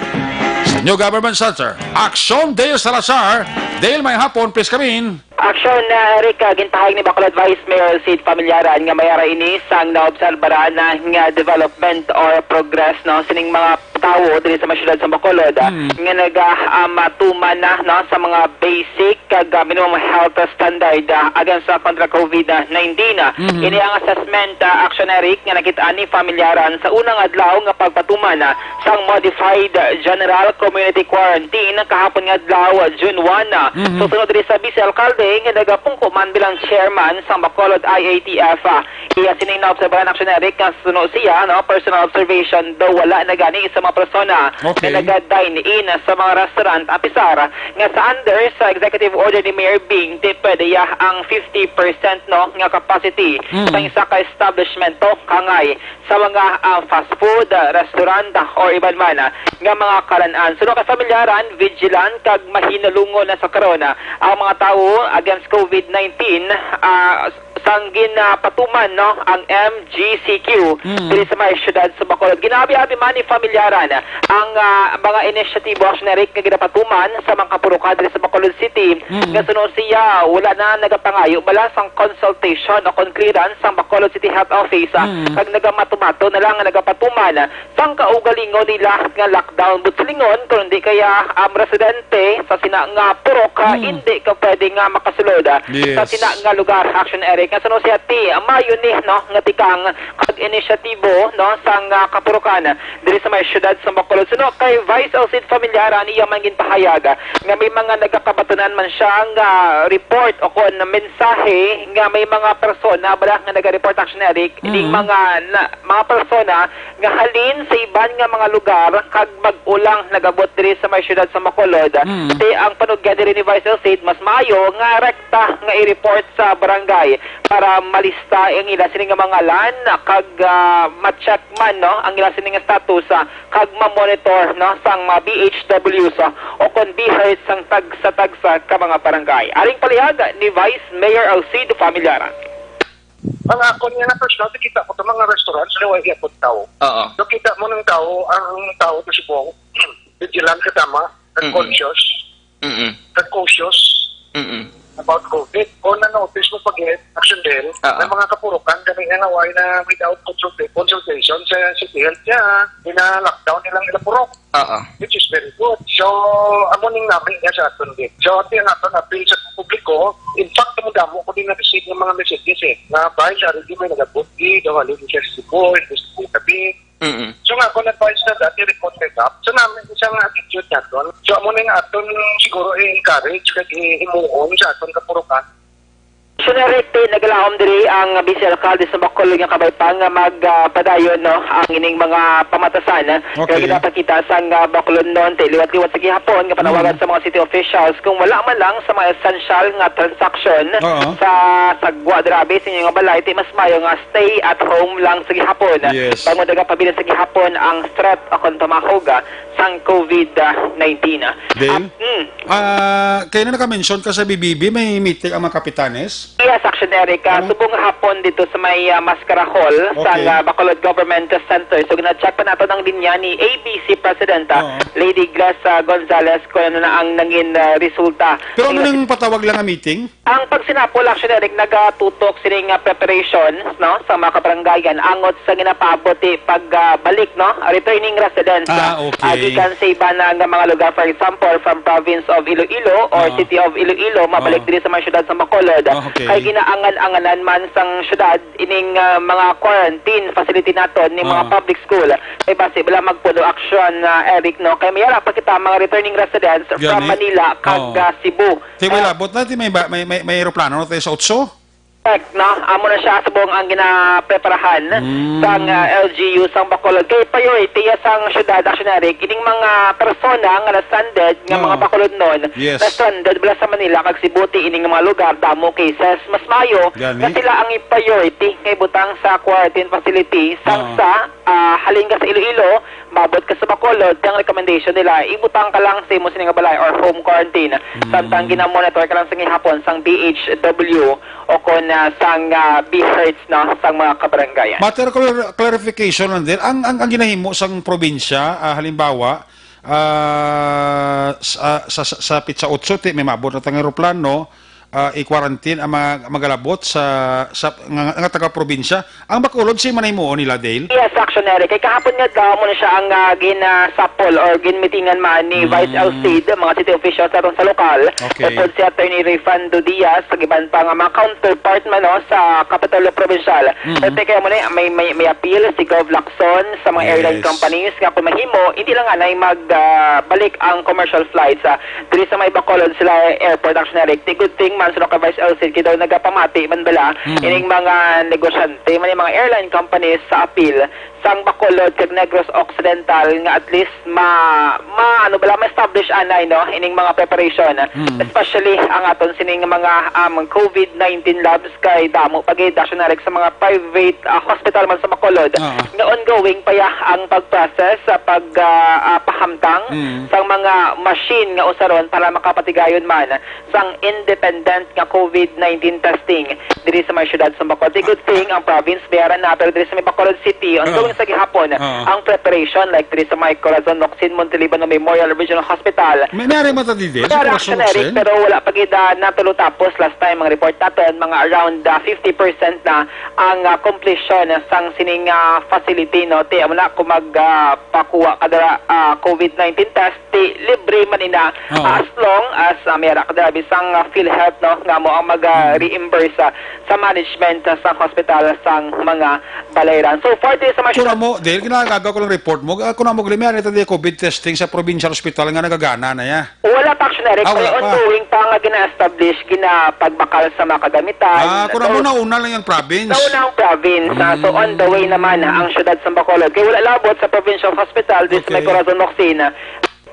sa New Government Center. Aksyon, Dale Salazar. Dale, may hapon, please come in. Aksyon, ah, Eric, ah, gintahag ni Bacolod Vice Mayor Sid Familiaran nga may ara ini sang naobserbaran na nga development or progress, no, sining mga tawo diri sa mga syudad sa Bacolod, ah, Mm. nga naga, ah, matuman na, no, sa mga basic kag, ah, minimum health standard, ah, against sa kontra COVID nineteen. Mhm. Ini ang assessment, ah, Aksyon, Eric, nga nakit-an ni Familiaran sa unang adlaw nga pagpatuman, ah, sang Modified General Community Quarantine kahapon nga adlaw, June one. Mhm. Susunod diri sa Vice Alcalde nga nagapungko man bilang chairman sang Bacolod I A T F. Iya sining naobserbahan, Aksyon, Eric, nga suno siya, no, personal observation daw wala na gani sa mga persona Okay. nga naga-dine in sa mga restaurant, apisar nga sa under sa executive order ni Mayor Bing, ti pwede ya ang fifty percent, no, nga capacity Mm. sa isa ka establishment, to, kangay sa mga, ah, fast food, ah, restaurant, ah, or iban man, ah, nga mga kalan-an. Suno kay Familiaran, vigilant kag mahinulungon na sa karon, ah, ang mga tawo against COVID nineteen, ah, sang ginapatuman, no, ang M G C Q Mm. diri sa may syudad sa Bacolod. Ginabi-abi man ni Familiaran ang, ah, mga inisyatibo, Aksyon, Eric, nga ginapatuman sa mga kapurukan diri sa Bacolod City, Mm. nga suno siya, wala na nagapangayo bala sang consultation o kon clearance sang Bacolod City Health Office, ah, Mm. kag nagamato-mato na lang nga nagapatuman sang kaugalingon nila nga lockdown. But silingon, kung hindi kaya ang residente sa sina nga purok, ah, Mm. hindi ka pwede nga makasulod, ah, sa Yes. sina nga lugar, Aksyon, Eric. Nga suno siya ti, mayo ni, no, nga tikang kag inisyatibo, no, sang, ah, kapurukan diri sa may syudad sa Bacolod. Suno kay Vice Elcid Familiaran, iya man ginpahayag, ah, nga may mga nagakabatunan man siya nga report o kon mensahe nga may mga persona bala nga naga-report, Aksyon, Eric, ining Mm. mga na, mga persona nga halin sa iban nga mga lugar kag bag-o lang nag-abot diri sa may syudad sa Bacolod. Mm. Ti ang panugyan diri ni Vice Elcid, mas maayo nga rekta nga i-report sa barangay para malista ang ila sini nga mga ngalan, kag, ah, ma-check man, no, ang ila sini nga status, ah, kag ma-monitor, no, sang mga B H Ws, ah, o kon BHERTs sang tagsa-tagsa ka mga barangay. Aring palihag ni Vice Mayor Alcide Familiaran. Ang akon nga na personal, kita ko sa mga restaurants na way gyapon tao. Oo. So, kita mo ng tao, ang tao to Cebu, vigilant ka tama, Mm-mm. conscious, Mm-mm. kag cautious Mm-mm. about COVID. Kung na-notice mo pag action din, Ah, may ah. mga kapurukan kami nga naway na without consulta-, consultation sa City Health niya, ina-lockdown nilang ila purok, Oo. which is very good. So, amo ning namin niya sa aton din. So, ati ang aton appeal sa publiko, in fact, damo-damo ko din na-receive ng mga messages eh, na, "Bay, sa rin may nagabot, di daw halin siya sa Cebu, gusto ko tabi." Mm-mm. So nga, kung advice na dati, report na up. So namin, isa nga attitude naton. So amo na nga aton siguro i-encourage kag i-, himuon sa aton kapurukan. Sunod ti nagalaom diri ang Vice Alcalde sa Bacolod nga kabay pa nga mag, ah, padayon, no, ang ining mga pamatasan. Okay. Kaya ginapakita sang, ah, Bacolodnon ti liwat-liwat sa gihapon nga panawagan Mm. sa mga city officials kung wala man lang sa mga essential nga transaksyon Oo. sa sagwa dirabi sa inyo nga balay, ti mas mayo nga stay at home lang sa gihapon. Yes. Bangod nga pabilin sa gihapon ang threat o kon pamahog, ah, sang COVID nineteen, ah. Dale? Ah, mm. Ah, kaya na naka-mention ka sa B B B, may meeting ang mga kapitanes? Yes, Action Eric. Ah, Ano? subong hapon dito sa may, ah, Mascara Hall, sa, Okay. ah, Bacolod Government Center. So, gina-check pa nato ang linya ni A B C President, ah, Oo. Lady Grace, ah, Gonzalez, kung ano na ang nangin, ah, resulta. Pero ano Ang nang patawag lang ang meeting? Ang pagsinapol, Action Eric, nagatutok sining, ah, preparation, no, sa mga kabarangayan angot sa ginapaabot ti pag, ah, balik, no, returning residents, Ah, ah, okay. ah, gikan sa iba na nga mga lugar, for example, from province of Iloilo or Ah. City of Iloilo, mabalik Ah. diri sa mga syudad sa Bacolod. Ah, okay. Kay ginaangan-anganan man sang syudad ining, ah, mga quarantine facility naton ni mga Ah. public school. Kay basi wala magpuno action, ah, Eric, no, kay may ara pa kita mga returning residents from Gani? Manila kag, Oo. ah, Cebu. Ti may Ah, labot na, ti may ba-, may, may, may eroplano na tayo sa Otso? Correct, no? Amo na siya subong ang ginapreparahan Mm. sang, ah, L G U sang Bacolod. Kay priority ya sang syudad, Action Eric, ining mga persona nga na-stranded nga Oo. mga Bacolodnon, Yes. na-stranded bala sa Manila kag Cebu, ti ining mga lugar, damo cases, mas mayo Gani? nga sila ang i-priority nga ibutang sa quarantine facility sang Oo. sa ah, halin ka sa Iloilo, maabot ka sa Bacolod, ang recommendation nila, ibutang ka lang sa imo sini nga balay or home quarantine. Mm. Samtang gina-monitor ka lang sa gihapon sang B H W o kon, ah, sang, ah, BHERTs, no, sang mga kabarangayan. Matter of clar-, clarification lang din, ang, ang, ang ginahimo sang probinsya, ah, halimbawa, ah, sa, sa, sa, sa Pizza Otso, ti, may maabot na tang eroplano, ah, i-quarantine ang mga magalabot sa, sa nga, nga taga-probinsya. Ang Bacolod, si man himuon nila, Dale? Yes, Action Eric. Kay kahapon nga daw mo na siya ang, ah, ginasapol or ginmitingan man ni Mm. Vice Alcide, mga city officials sa atong sa lokal. Okay. Upod si Attorney Rayfando Diaz, sa iban pa nga mga counterpart man, no, sa Kapitolyo Provincial. Mm. Kasi kaya mo na, may, may, may appeal si Gov Lacson sa mga airline Yes. companies nga kung mahimo, hindi lang anay mag, ah, balik ang commercial flights, ah, diri sa may Bacolod sila airport, Action Eric. Ti good thing man, sa kay Vice Alcide, kay daw nagapamati man bala, Mm. ining mga negosyante, man yung mga airline companies sa appeal sang Bacolod kag Negros Occidental nga at least ma, ma, ano bala, ma-establish anay, no, ining mga preparation. Mm. Especially ang aton sining mga, um, COVID nineteen labs kay damo pa gid, Action Eric, sa mga private, ah, hospital man sa Bacolod Oo. nga ongoing pa ya ang pag-process sa pag, ah, ah, pahamtang Mm. sang mga machine nga usaron para makapatigayon man sang independent nga COVID nineteen testing diri sa may syudad sa Bacolod. Ti good thing ang province, bayaran na, pero diri sa may Bacolod City, ongoing Oo. sa gihapon Oo. ang preparation, like diri sa may Corazon Locsin Montelibano Memorial Regional Hospital. May, may ari mo ta dito, sa May ari, Corazon Action Eric, Locsin? Pero wala pa gid, ah, natulo tapos. Last time, ang report naton, mga around, ah, fifty percent na ang, ah, completion sang sining, ah, facility, no? Ti, amo na, kung mag, ah, pakuha ka dira, ah, COVID nineteen test, ti libre man ina, Oo. as long as, ah, may ara ka dira bisang, ah, PhilHealth, no, nga mo ang mag, ah, Mm. reimburse, ah, sa management, ah, sa hospital sang mga balayran. So far, ti sa mga Kung amo, dahil ginagawa ko lang report mo, ah, kung amo, may ari ta di COVID testing sa provincial hospital nga nagagana na ya. Wala pa, Action Eric. Ah, wala Kaya pa. ongoing pa nga gina-establish, ginapagbakal sa mga kagamitan. Ah, kung amo, So, nauna lang yung province. nauna ang province, ah, so on the way Mm. naman ang syudad sa Bacolod. Kaya wala labot sa provincial hospital, this may Okay. Corazon Locsin.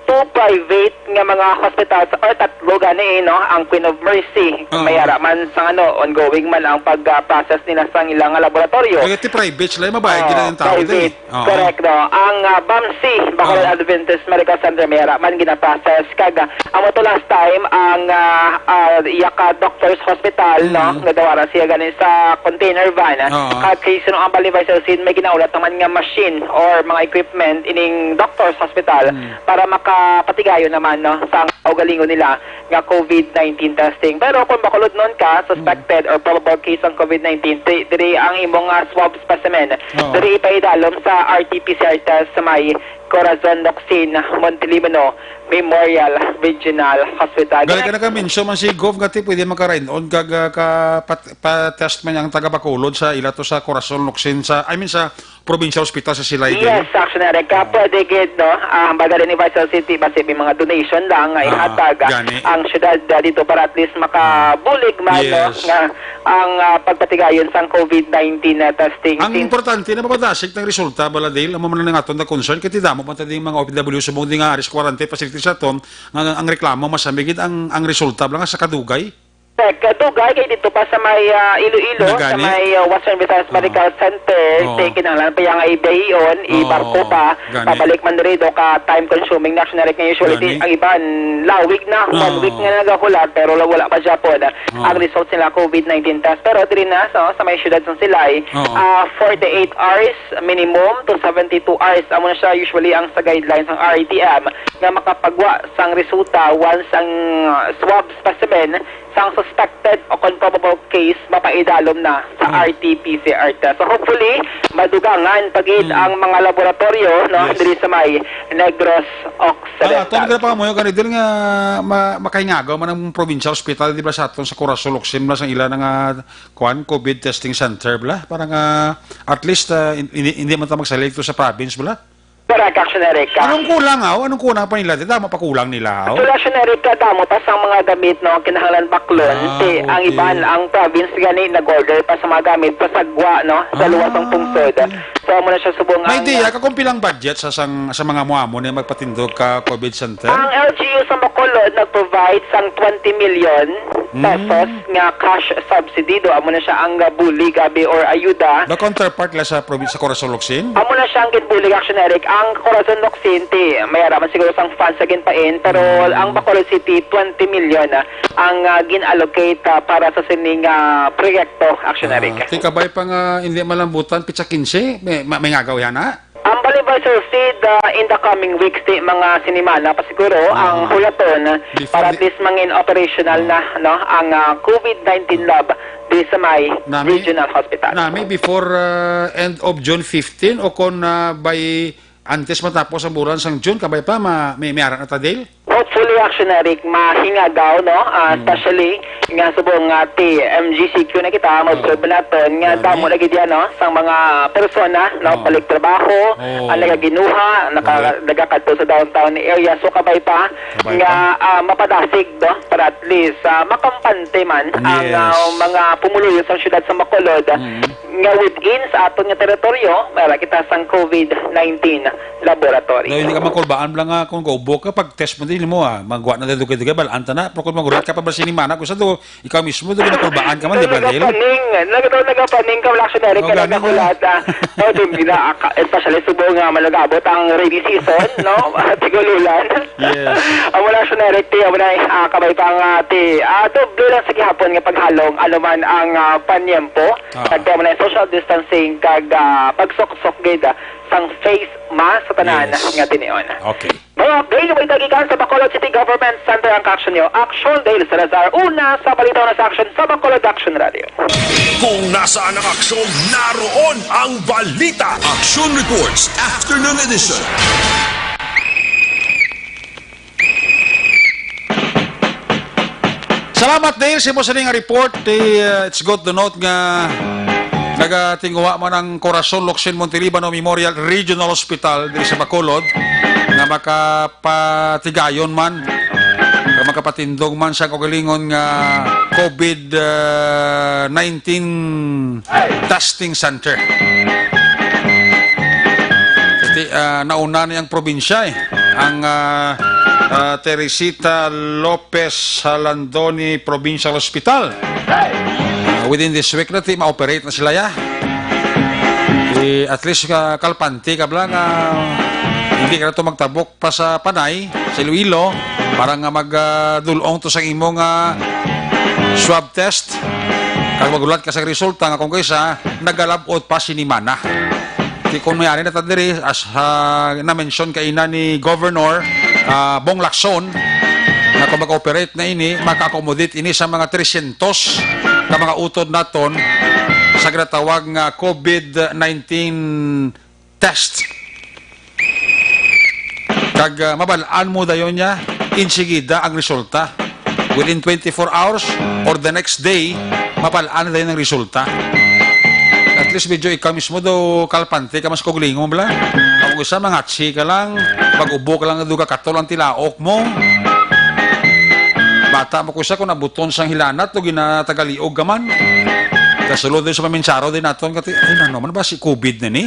two private nga mga hospitals, or tatlo gani, no, ang Queen of Mercy. Oo. May ara man sa, ano, ongoing man ang pag-process nila sa ilang laboratorio. Kaya ti private sila, mabayad Oo, gid ang tao, private. Di. Oo. Correct, no. Ang, ah, BAMC, Bacolod Oo. Adventist Medical Center, may ara man ginaprocess. Kag, ah, amo to last time, ang, ah, ah, iya ka Doctors Hospital, no, Mm. nga daw ara siya gani sa container van. Oo. Kag kay sino ang Bali Vice Sin, may ginaulat naman nga machine or mga equipment ining Doctors Hospital Mm. para makapatigayon naman, no, sa kaugalingon nila nga COVID nineteen testing. Pero kung Bacolod nun ka, suspected or probable case sang COVID nineteen, di-, diri ang imong, ah, swab specimen. Oo. Diri ipaidalom sa R T P C R test sa may Corazon Locsin, Montelibano Memorial Regional Hospital. Gali ka naka-mention man si Gov nga ti pwede makarain-on kag, ah, ka-, pat-, pa-test man ang taga Bacolod sa ila to sa Corazon Locsin sa, I mean, sa Provincial Hospital sa Silay, Yes, Dave? Action Eric. Ah, pwede gid, no? Ah, ang baga ni Vice City, basi may mga donation lang nga Ah, ihatag, ah, gani. ang syudad, ah, dito para at least makabulig man, no? Yes. Nga ang, ah, pagpatigayon sang COVID nineteen na testing. Ang Sin- importante na mapadasig ang resulta, bala, Dale, amo man ang aton na concern, kay ti damo man ta ding mga O F W subong di nga aris quarantine facility sa aton, nga ang reklamo, masami gid ang, ang resulta, bala, nga sa kadugay. Correct. Kadugay kay dito pa sa may, ah, Iloilo, sa Nagani? may, ah, Western Visayas Oo. Medical Center, Oo. ti kinahanglan pa yang ibahion, Oo. ibarko pa, Gani. pabalik man diri do ka time consuming na, Action Eric, nga usually Gani. ti-, ang iban lawig na, one Oo. week nga nagahulat, pero wala, wala pa gyapon Oo. ang results nila COVID nineteen test. Pero diri na, so, sa may siyudad sa Silay, Oo. ah, forty-eight hours minimum to seventy-two hours. Amo na siya usually ang sa guidelines ng R I T M nga makapagwa sang resulta once ang, ah, swab specimen sang suspected o kon probable case mapaidalom na sa Hmm. R T P C R test. So, hopefully, madugangan pa gid Hmm. ang mga laboratorio, no, Yes. diri sa may Negros Ah, Occidental. ato nagkakamuyo gani diri nga ma-, makahingaw man ang provincial hospital, di ba, sa aton sa Corazon Locsin, bala, sang ila na nga, kuan, COVID testing center, bala, para nga at least, ah, hin-, hindi, hindi man ta magsalig to sa province, bala. Correct, Action Eric. Anong kulang, aw? Anong kulang pa nila? Damo pa kulang nila, aw? Actually, Action Eric, damo pa sang mga gamit, no, kinahanglan baklon. Ah, Ti, ang okay. iban, ang province gani nag-order pa sa mga gamit sa sagwa, no, sa Ah, luwas sang pungsod. okay. So, amo na siya subong May ang, idea ah, ka kung pilang budget sa sang, sa mga muamo ni magpatindog ka COVID center? Ang L G U sa Bacolod nag-provide sang twenty million Mm. pesos nga cash subsidy. Do, amo na siya ang, ah, bulig, abi, or ayuda. The counterpart la sa probi-, sa Corazon Locsin? Amo na siya ang ginbulig, Action Eric. Ang Corazon Locsin, ti, may ara man siguro sang funds sa ginpain, pero Mm. ang Bacolod City, twenty million, ah, ang, ah, gin-allocate, ah, para sa sining, ah, proyekto, Action Eric. Ah, ti kabay pa nga hindi malambutan, pitsa quince, may, ma-, may ngagaw yan, ha? Ang Bali Vice Sin, ah, in the coming weeks, ti, mga sinimana pa siguro, Ah. ang hulaton Before para at the least mangin operational na, no, ang, ah, COVID nineteen lab di sa may Nami, regional hospital. nami, before, ah, end of June fifteen o kon, ah, by antes matapos ang bulan sang June, kabay pa, ma-, may, may ara na ta, Dale? Hopefully, Action Eric, mahingagaw, no? Ah, Mm. especially nga subong nga ti M G C Q na kita, Ah. ma-observe naton nga Gani. damo na gid yan, no? Sang mga persona, no? Ah. Balik trabaho, Oh. ang nagaginuha, naka-, Correct. nagakadto sa downtown area. So, kabay pa Kabay nga, pa. ah, mapadasig, no? Para at least, ah, makampante man ang, Yes. ah, mga pumuluyo sa siyudad sa Bacolod. Mm. Nga within sa aton nga teritoryo, may ara kita sang COVID nineteen laboratory. No, hindi ka makulbaan lang nga kung go-, book ka, pag-test mo din mo, ah, magwa na dugay-dugay, balaan ta na. Pero kung magulat ka pa ba sinimana, kung sa do, ikaw mismo, dugay na kulbaan ka man, di ba, Dale? Nagapaning, nag-, nagapaning ka, wala siya direct Oh, ka gani na. nagkakulat, ah. Oh, dun, gina-, aka-, especially subo nga malagabot ang rainy season, no? Tigululan. Yes. Ang wala siya direct, ah, wala, ah, kabay pa nga, ti, ah, doble lang sa gihapon nga paghalong, ano man ang, ah, panyempo. Ah. Kag kamo na social distancing kag, ah, pagsuksok gid, ah, sang face mask sa tanan Yes. nga tinion. Okay. Mga update nga balita gikan sa Bacolod City Government Center ang kaaksyon niyo. Action Dale Salazar, una sa balita, una sa aksyon sa Bacolod Action Radio. Kung nasaan ang aksyon, naroon ang balita. Action Reports, Afternoon Edition. Salamat, Dale, sa imo sining report. Ti, uh, it's good to note nga nagatinguha man ang Corazon Locsin Montelibano Memorial Regional Hospital diri sa Bacolod nga makapatigayon man, nga makapatindog man sa kaugalingon nga COVID, uh, nineteen testing center. Kasi, ah, nauna ni ang probinsya, eh. Ang, ah, ah, Teresita Lopez sa Landoni Provincial Hospital. Ah, within this week na, ti, ma-operate na sila, ya. Ti, at least, ah, kalpante ka bala nga hindi ka na to magtabok pa sa Panay, sa Iloilo, para nga mag, ah, dulong to sa imo nga swab test. Kag magulat ka sa resulta nga kung kaysa, nagalabot pa sinimana. Ti kung may ari na ta diri, as, ah, na-mention kaina ni Governor, ah, Bong Lacson, nga kung mag-operate na ini, maka-accommodate ini sa mga tresyentos ka mga utod naton sa ginatawag nga COVID nineteen test. Kag, ah, mabal-an mo dayon niya, insigida ang resulta. Within twenty-four hours or the next day, mabal-an na dayon ang resulta. At least, medyo ikaw mismo daw kalpante ka, mas kaugalingon bala. Ang isa, mangatsi ka lang, mag-ubo ka lang, duga katol ang tilaok mo. Bata mo ko siya kung nabuton sang hilanat, o ginatagaliog ka man. Kasulod din sa paminsaro din naton, kati, "Ay, ano man ba si COVID na ni?"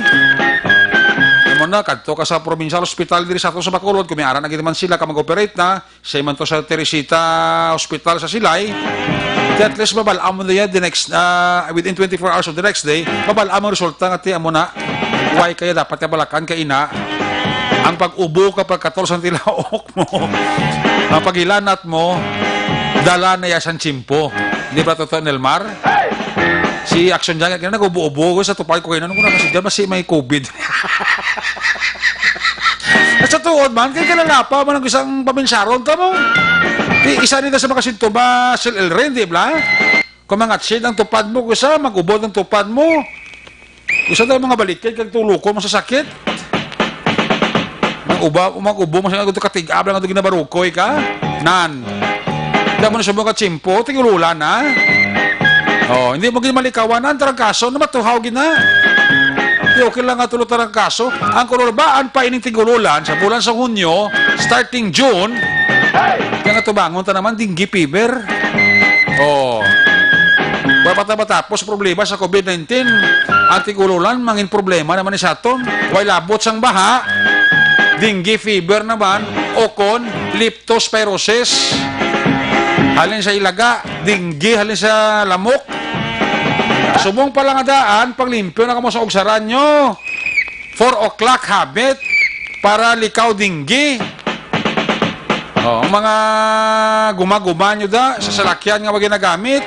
Amo na, kadto ka sa provincial hospital diri sa ato sa Bacolod, kung may ara na gid man sila ka mag-operate na, sa iman to sa Teresita Hospital sa Silay, di at least mabal-an mo na yan the next, ah, within twenty-four hours of the next day, mabal-an mo ang resulta nga, ti, amo na, why kaya dapat kabalakan ka ina? Ang pag-ubo ka pagkatol sa tilaok mo, ang paghilanat mo, dala na ya sang tiyempo. Di ba totoo, Nelmar? Si Action Jacket, kaya nag-ubo-ubo ko sa tupad ko kayo, "Ano ko na kasi dyan, basi may COVID." At sa tuod man, kay kalalapa man ang isang paminsaron ta mo. Di, isa nito sa mga sintomas, Sir El Rey, di ba? Kung mangatsid ang tupad mo, kusa, mag-ubod ang tupad mo. Kusa tayo mga balikid, kag tulukon mo sa sakit. Mag-uba, mag-ubo mo sa nga katig-ab lang nga ginabarukoy ka. Nan. Damo na sa mga tsimpo, tingululan na. Oh, hindi mo gid malikawan ang trangkaso na matuhaw gid na. Di okay lang nga tulo trangkaso. Ang kululbaan pa ining tingululan sa bulan sa Hunyo, starting June, kaya nga tubangon ta naman, dengue fever. Oh. Wala pa ta matapos problema sa COVID nineteen. Ang tingululan, mangin problema naman ni sa aton. Way labot sang baha, dengue fever naman, o kon leptospirosis. Halin sa ilaga, dengue, halin sa lamok. Subong pa lang nga daan, paglimpyo na kamo sa ugsaran nyo. Four o'clock habit para likaw dengue. Oh, ang mga guma-guma nyo da, sa salakyan nga wag ginagamit,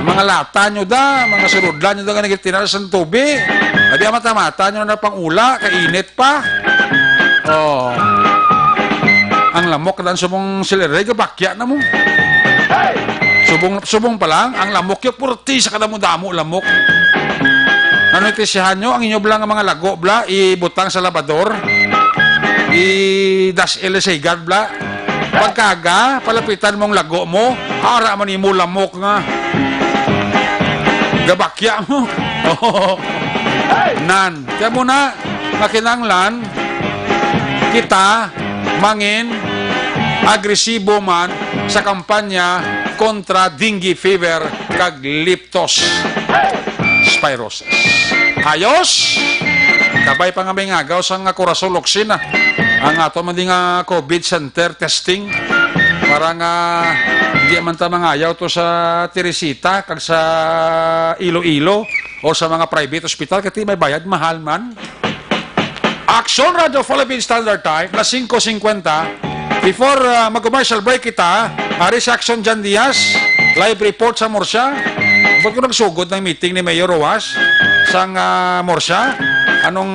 mga lata nyo da, mga suludlan nyo da nga nagitinar sa tubi. Abi, mata-mata nyo na pang-ula, kainit pa. Oh. Ang lamok na subong silere, gabakya na mo. Subong, subong pa lang, ang lamok yung purti sa kadamo-damo lamok. Ano iti siyahan nyo? Ang inyo bala nga mga lago, bla, ibutang sa labador. I-dash L sa higad, bla. Pagkaga, palapitan mong lago mo, ara man imo lamok nga. Gabakya mo. Nan. Kaya mo na, makinanglan, kita, mangin, agresibo man sa kampanya kontra dengue fever kag leptospirosis. Ayos? Kabay pa nga may ngagaw sa nga Corazon Locsin, ah. Ang ato man di nga COVID center testing para nga hindi man ta mangayaw to sa Teresita kag sa Iloilo o sa mga private hospital, kati may bayad, mahal man. Action Radio Philippine Standard Time, alas singko singkwenta. Before, ah, mag-commercial break kita, ari si Action Jan Diaz, live report sa Murcia. Ba't ko nagsugod ng meeting ni Mayor Rojas sang, ah, Murcia? Anong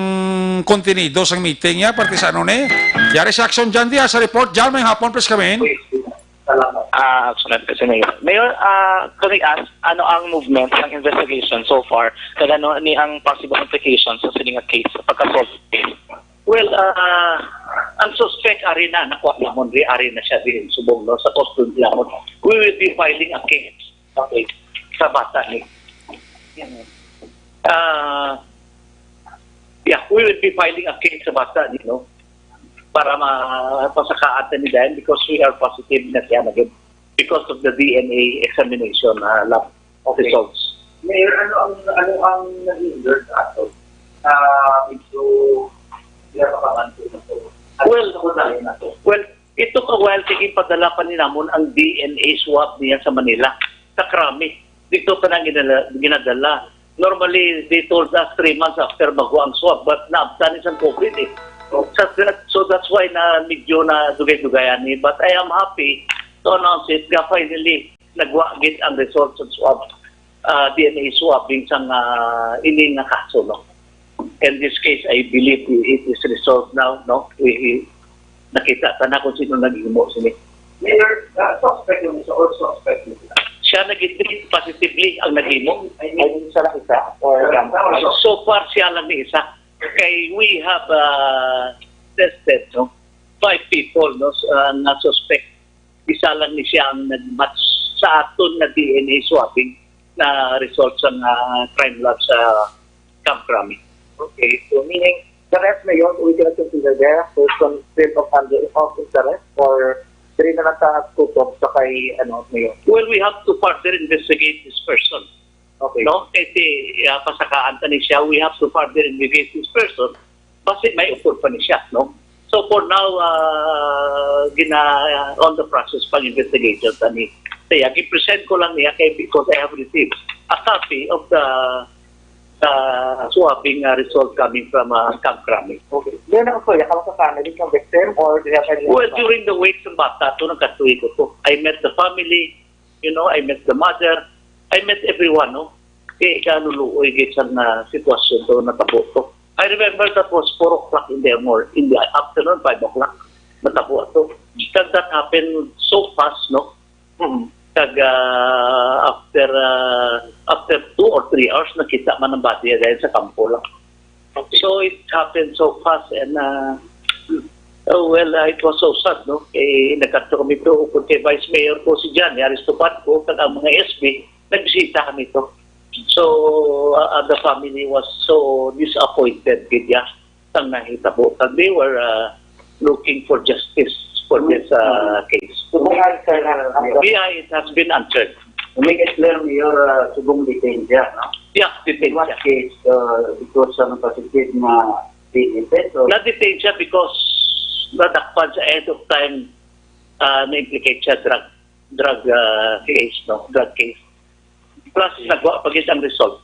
kontenido sang meeting niya? Parte sa ano ni? Yari si Action Jan Diaz sa report. Jan, may hapon, please come in. Salamat. Ah, Action Jan Diaz, Mayor. Mayor, ah, can we ask, ano ang movement ng investigation so far? Kag ano ni ang possible implications sa sining nga case, pagka-solve case? Well, ah, ang suspect ari na nakuha namon, di ari na siya din subong, no, sa custody namon. We will be filing a case, okay, sa bata ni. Ah, yeah, we will be filing a case sa bata ni, no, para ma-, pasakaan ta ni dayon because we are positive na siya na gid because of the D N A examination, ah, lab results. Mayor, ano ang, ano ang naging alert sa ato? Ah, medyo pinapapangan ko na to. Ano Well, sa babae na to? Well, It took a while kay ginpadala pa ni namon ang D N A swab niya sa Manila, sa Krami. Dito pa nang ginala- ginadala. Normally, they told us three months after magwa ang swab, but naabtan ni sang COVID eh. So, that- so that's why na medyo na dugay-dugayan ni. But I am happy to announce it nga finally nagwa gid ang result sa swab, ah, D N A swabbing sang, ah, ini nga kaso, no? And this case, I believe it is resolved now, no? We, we- nakita ta na kung sino naghimo sini. Mayor, uh, suspect yung isa or suspect yung isa? Siya nag-treat positively ang naghimo. I mean, isa lang isa or so far siya lang ni isa. Kay we have, uh, tested, no, five people, no, s- uh, na suspect. Isa lang ni siya ang nag-match sa aton na D N A swabbing na result sa nga crime lab sa Camp Crame. Okay, so meaning the rest, Mayor, we cannot consider the person still of under of interest or diri na lang ta tutok sa kay, ano, Mayor? Well, we have to further investigate this person. Okay. No? Kasi, ah, pasakaan ta ni siya, we have to further investigate this person. Basi may ukod pa ni siya, no? So for now, ah, gina on the process pang investigation ta ni siya. Gi-present ko lang niya kay because I have received a copy of the, the swabbing, ah, result coming from, ah, Camp Crame. Okay. Then also, yakal sa family ng victim or do you have any Well, during the wake sa bata, to nagkatuig ko to. I met the family, you know, I met the mother, I met everyone, no? Kay ikaw, luluoy gid sa na sitwasyon to, natabo to. I remember that was four o'clock in the morning, in the afternoon, five o'clock, natabo to. Kag that happened so fast, no? Mm. Kag, ah, after, ah, after two or three hours, nakita man ang body dahil sa kampo lang. So it happened so fast and, ah, oh, well, ah, it was so sad, no? Kay nagkadto kami to, kung kay Vice Mayor ko si Johnny Aristopad ko, kag ang mga S B, nagbisita kami to. So, ah, ah, the family was so disappointed, gid, yeah, sang nahitabo. Kag they were, ah, looking for justice for this, ah, case. So, kung answer na lang, Yeah, it has been answered. Make it clear, Mayor, uh, subong detain siya, no? Yeah, detain In what siya. case, uh, because sa positive na benefit, or Na-detain siya because nadakpan sa end of time, ah, na-implicate siya drug, drug, ah, case, no? Drug case. Plus, nagwa pa gid ang result.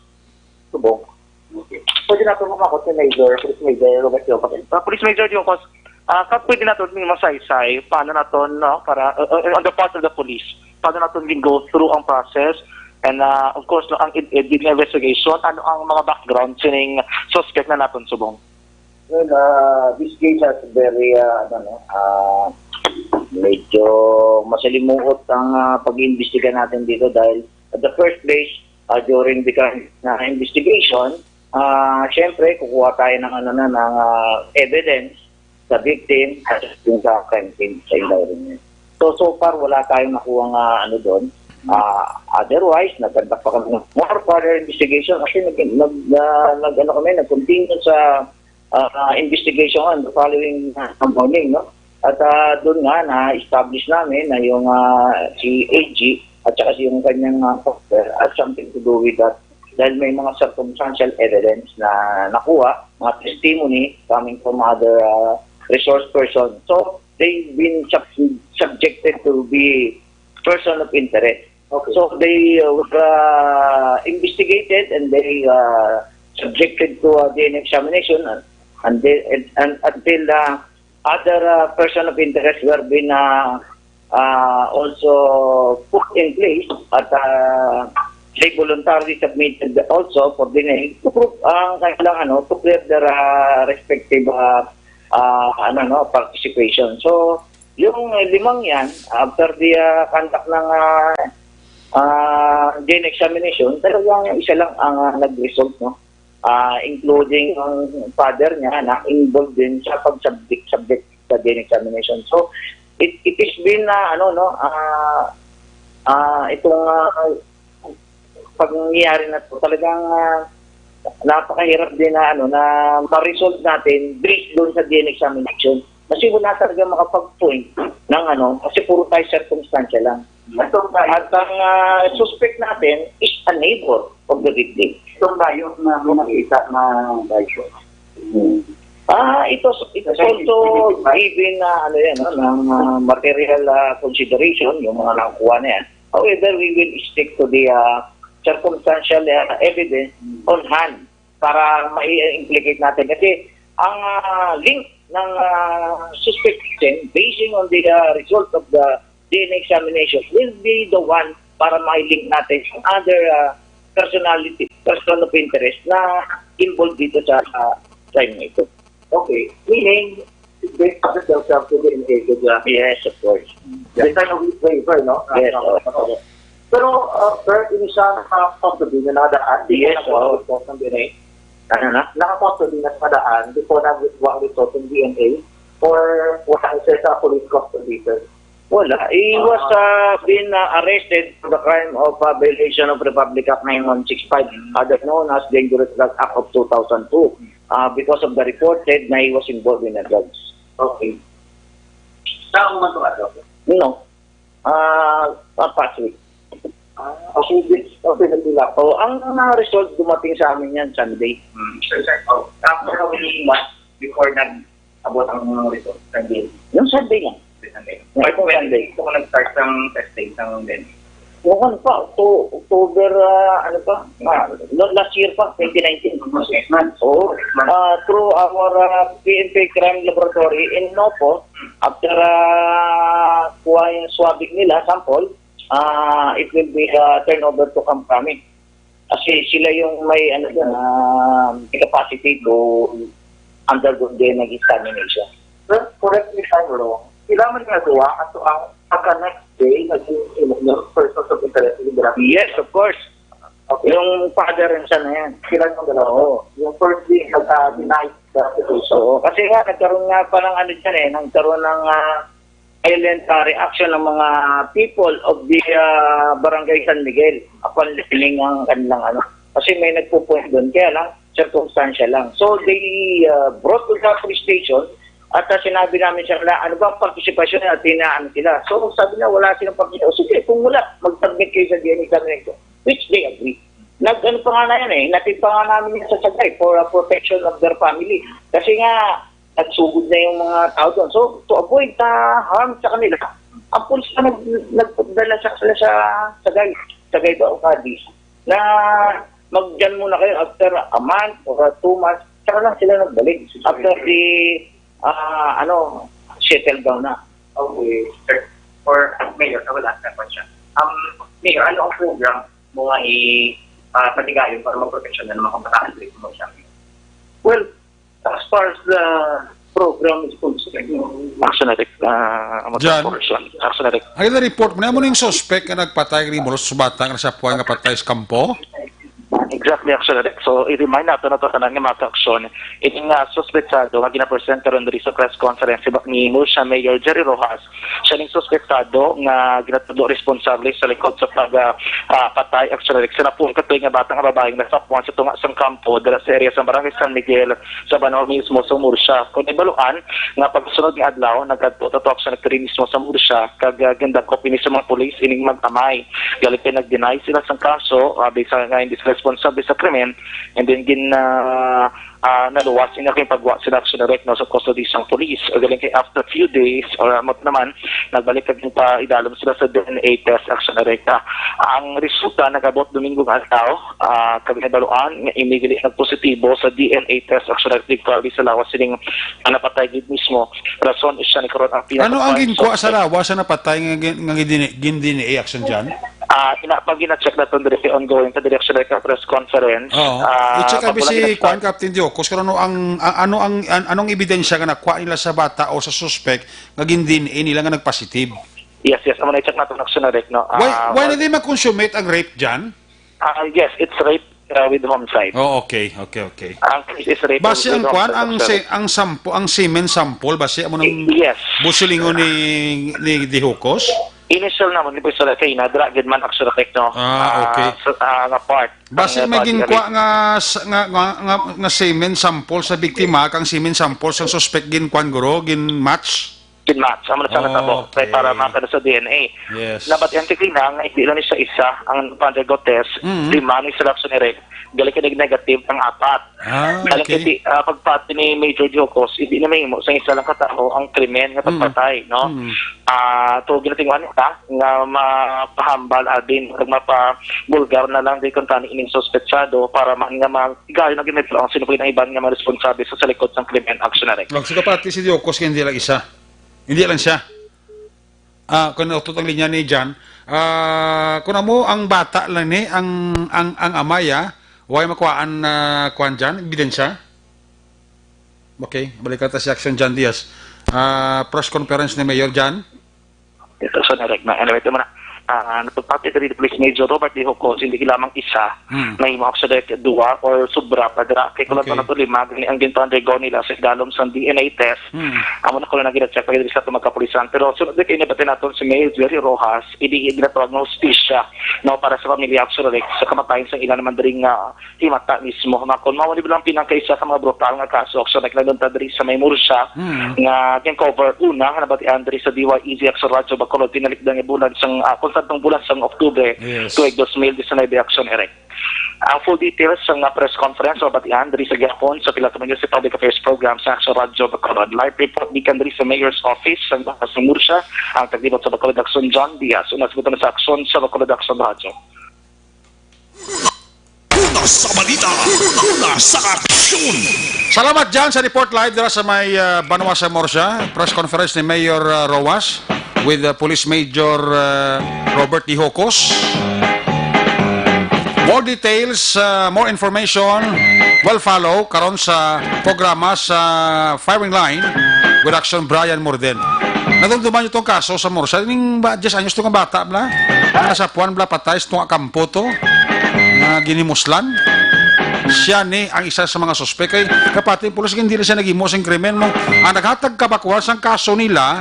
Subong. Okay. Pwede naton humakot si Major, Police Major Robert Yocos. Ah, Police Major Yocos, ah, ka pwede naton ni masaysay, paano naton, no, para, uh, uh, on the part of the police, paano naton gin-go through ang process, and, ah, of course, no, ang id- id- investigation, ano ang mga background sining suspect na naton subong? Well, uh, this case has very, uh, ano, no, uh, medyo masalimuot ang, uh, pag-iimbestiga natin dito dahil at the first place, uh, during the current, uh, investigation, uh, syempre, kukuha tayo ng, ano na, ng, uh, evidence sa victim at yung sa crime scene sa environment. So, so far, wala tayong nakuha nga, ano, doon. Uh, otherwise, nagkanta pa kami ng more further investigation. Actually, nag, nag, uh, nag, ano kami, nag-continue sa uh, investigation on the following, uh, morning, no? At, uh, doon nga na-establish namin na yung, uh, si A G at saka si yung kanyang, uh, partner has something to do with that dahil may mga circumstantial evidence na nakuha, mga testimony coming from other, uh, resource person. So, they've been sub- subjected to be person of interest. Okay. So they, uh, were, uh, investigated and they, uh, subjected to a D N A examination and, and, they, and, and until, uh, other, uh, person of interest were been, uh, uh, also put in place at, uh, they voluntarily submitted also for D N A to prove ang kanilang, ano, to clear their, uh, respective, uh, uh, ano, no, participation. So, yung, uh, limang yan, after the, uh, conduct ng, uh, uh, D N A examination, talagang isa lang ang, uh, nag-result, no? Uh, including ang father niya na involved din sa pag-subject subject sa D N A examination. So, it, it has been, uh, ano, no, uh, uh, itong, uh, pangyayari na to, talagang, uh, napakahirap din na, ano, na ma-resolve natin based doon sa D N A examination. Kasi wala talaga makapag-point ng, ano, kasi puro tayo circumstantial lang. Itong bayo, At ang, ah, suspect natin is a neighbor of the victim. Itong bayo na may nakita na bayo. Hmm. Ah, it was, it was also given na, ano yan, no, ng, ah, material, ah, consideration, yung mga nakukuha na yan. However, we will stick to the, ah, circumstantial, ah, evidence on hand para ma-implicate natin. Kasi ang, ah, link ng, ah, suspect natin, basing on the, ah, result of the D N A examination, will be the one para ma-link natin ang other, ah, personality, person of interest na involved dito sa, ah, crime na ito. Okay. Meaning, they subject themselves to D N A exam. Yes, of course. They sign a waiver, no? Yes, Ah, oo. Okay. Pero, uh, sir, initial na custody na nadaan, di Yes, na oo. Ng D N A. Ano na? Naka-custody na nadaan before nag-withdraw ang result ng D N A or wala siya sa police custody, sir? Wala. He was, uh, been, uh, arrested for the crime of, uh, violation of Republic Act nine one six five, otherwise known as Dangerous Drug Act of two thousand two. Uh, because of the report said na he was involved in a drugs. Okay. Saan mo man ito, sir? No. Ah, ah, past week. Ah, okay, okay, okay, lang. Oh, ang, ang mga result dumating sa amin yan Sunday. Hmm. So, sir, oh, after how many months before nag-abot ang mga result? Sunday? Yung Sunday lang. Sunday. Yung Pag Sunday. Gusto ko nag-start ng testing ng D N A. Noon pa, Octo-, October, ah, ano pa? Ah, no, last year pa, twenty nineteen. Six months. Oo. Six months. Ah, through our, ah, P N P Crime Laboratory in Nopo, after, ah, kuha yung swabbing nila, sample, ah, it will be, ah, turned over to Kamprami. Kasi sila yung may, ano dyan, ah, may capacity to undergo din ng examination. Sir, correct me if I'm wrong. Sila man nga duwa ato ang pagka next day naging, you know, persons of interest in the Yes, of course. Okay. Yung father and son na yan. Sila yung dalawa. Oo. Yung first day, nagka-deny the application. Oo, kasi nga, nagkaroon nga pa ng ano dyan eh, nagkaroon ng, ah, violent, ah, reaction ng mga people of the, ah, Barangay San Miguel upon learning ang kanilang ano. Kasi may nagpo-point doon, kaya lang, circumstantial lang. So, they, ah, brought to the police station at, ah, sinabi namin sa kanila, "Ano ba ang partisipasyon?" At inaano sila. So, sabi na, "Wala silang partisipasyon." "Sige, kung wala, mag-submit kayo sa D N A examination." Which they agree. Nag-ano pa nga na yan eh, natid pa nga namin yan sa Sagay for, ah, protection of their family. Kasi nga, nagsugod na yung mga tao doon. So, to avoid na harm sa kanila, ang pulis na nag-, nagdala sa kanila sa Sagay, Sagay ba o Cadiz, na magdiyan muna kayo after a month or two months, saka lang sila nagbalik after the, ah, ano, settle down na. Okay, sir. For Mayor, I will ask that question. Um, Mayor, ano ang program mo nga i-, ah, patigayon para maproteksyon ng mga kabataan dito mo siya? Well, as far as the program is concerned, Action Direct, ah, amo John. Action Direct. Ang report mo, amo ning suspect nga nagpatay ni Moros bata nga sa puwan nga patay sa kampo? Exactly, Action Direct. So, i-remind nato na to tanan nga mga ka-aksyon, ini nga suspetsado nga ginapresent karon diri sa press conference si ba-, ni Murcia Mayor Jerry Rojas, siya ning suspetsado nga ginatudlo responsable sa likod sa pag, ah, ah, patay, Action Direct, sa napun katuig nga bata nga babae nga nasapuan sa tunga sang kampo dira sa area sa Barangay San Miguel, sa Banwa mismo sa Murcia. Kung ibaluan nga pagsunod nga adlaw, nagkadto to, to Action Direct, diri mismo sa Murcia, kag, ah, gindakop ini sa mga pulis ining mag-amay. Galit kay nag-deny sila sang kaso, ah, bisan nga hindi sila responsable sa krimen, and then gin, ah, ah, naluwas sila kay pagwa sila, Action Direct, no, sa custody sang pulis. Galing kay after few days, or, ah, mo naman, nagbalik kag paidalom sila sa D N A test, Action Direct. Ah, ang resulta nag-abot Domingo nga adlaw, ah, kag nabaluan nga immediately nagpositibo sa D N A test, Action Direct, di ko abi sa lawas sining, ah, napatay gid mismo. Rason siya ni karon ang pinaka- Ano ang ginkuha sa lawas sa napatay nga gin-, nga gin-, gin-, D N A, Action John? Ah, ina pa gina-check naton diri kay ongoing pa diri, Action Direct, ang press conference. Oo. Ah, I-check abi si kuan, Captain Diocos, kung ano ang, ang, ano ang, an-, anong ebidensya nga nakuha nila sa bata o sa suspect nga gin-D N A nila nga nagpositive. Yes, yes. Amo na i-check naton, Action Direct, no? Why, Ah, why na di ma-consummate ang rape dyan? Ah, yes, it's rape, uh, with homicide. Oh, okay, okay, okay. Ang case is rape Base with ang kuan, homicide, ang Action Direct. Se-, ang sampo, ang semen sample, base mo ng Y-, yes. Busilingon ni, ni Dihukos? Initial naman, ni Professor Kay, nadra gid man, Action Direct, no? Ah, okay. Ah, sa, ah, nga part. Base ang, may uh, body ginkwa arrest. Nga s-, nga, nga, nga, nga semen sample sa biktima, kang semen sample sang suspect ginkuan, guro, gin-match? Kinmatch, amo na sa natabo, kay para Okay. makano sa D N A. Yes. Nabatian ti Klina nga hindi lang ni siya isa ang pa-undergo test, Mm. lima ni sila, Action Eric. Gali ka nag-negative ang apat. Ah, Gali okay. kasi, ah, pagpati ni Major Diocos, hindi na mahimo sa isa lang ka tawo ang krimen nga Mm. pagpatay, no? Mm. Ah, to ginatinguhan nila nga mapahambal, Alvin, ug mapabulgar na lang di kuntani ining suspetsado para man nga ma-, igayon ang ginagawa ang sino pa ang iban nga mga responsable sa, sa likod sang krimen, Action Eric. Wag sa kapati si Diocos, hindi lang isa. Hindi lang siya. Ah, kung nautot ang linya ni John, ah, kung amo ang bata lang ni, ang, ang, ang amay, ah, way makuhaan na kuan dyan, ebidensya? Okay, balikan ta si Action John Diaz. Ah, press conference ni Mayor John. Ito sa direct na. Anyway, ito muna. Ah, napagpati diri ni Police Major Robert Dihoco, hindi lamang isa, Hmm. may mga actually duwa or sobra pa dira. Kay kulang Okay. pa na to lima, gani ang ginpa-undergo nila sa idalom sa D N A test. Hmm. Amo na ko na gina-check pa diri sa atong mga kapulisan. Pero sunod na kayo, nabati naton si Mayor Jerry Rojas, idi ginatawag nga hustisya, no, para sa pamilya, actually, sa kamatayan sa ilan naman diri nga himata mismo. Nga kung mao ni bilang pinangkaisa ka mga brutal nga kaso, actually, naglanunta diri sa may Murcia, Hmm. nga gin-cover una nga nabatian diri sa D Y E Z Action Radyo Bacolod, tinalikdan nga bulan sang, ah, kung sa bulan sang Oktubre, Yes. tuig dos mil diecinuebe, Action Eric. Ang full details sa nga press conference mabatian diri sa gihapon sa Pilato Muñoz Public Affairs Program sa Action Radyo Bacolod. Live report gikan diri sa Mayor's Office sa Bakas ng Murcia, ang taglibot sa Bacolod Action, John Diaz. Una sa sa Action sa Bacolod Action Radyo. Una sa balita, una sa aksyon. Salamat, John, sa report live dira sa may, ah, banwa sa Murcia. Press conference ni Mayor, ah, Rojas with, ah, Police Major, ah, Robert Dihocos. More details, ah, more information will follow karon sa programa sa Firing Line with Action Brian Morden. Nadumduman niyo tong kaso sa Murcia. Ning ba, diyes anyos to nga bata, bla? Ang nasapuan, bla, patay sa tunga kampo to. Nga ginimuslan. Siya ni ang isa sa mga suspek. Kay kapati, pulos, hindi na siya naghimo sing krimen mo. Ang naghatag kabakuran sang kaso nila,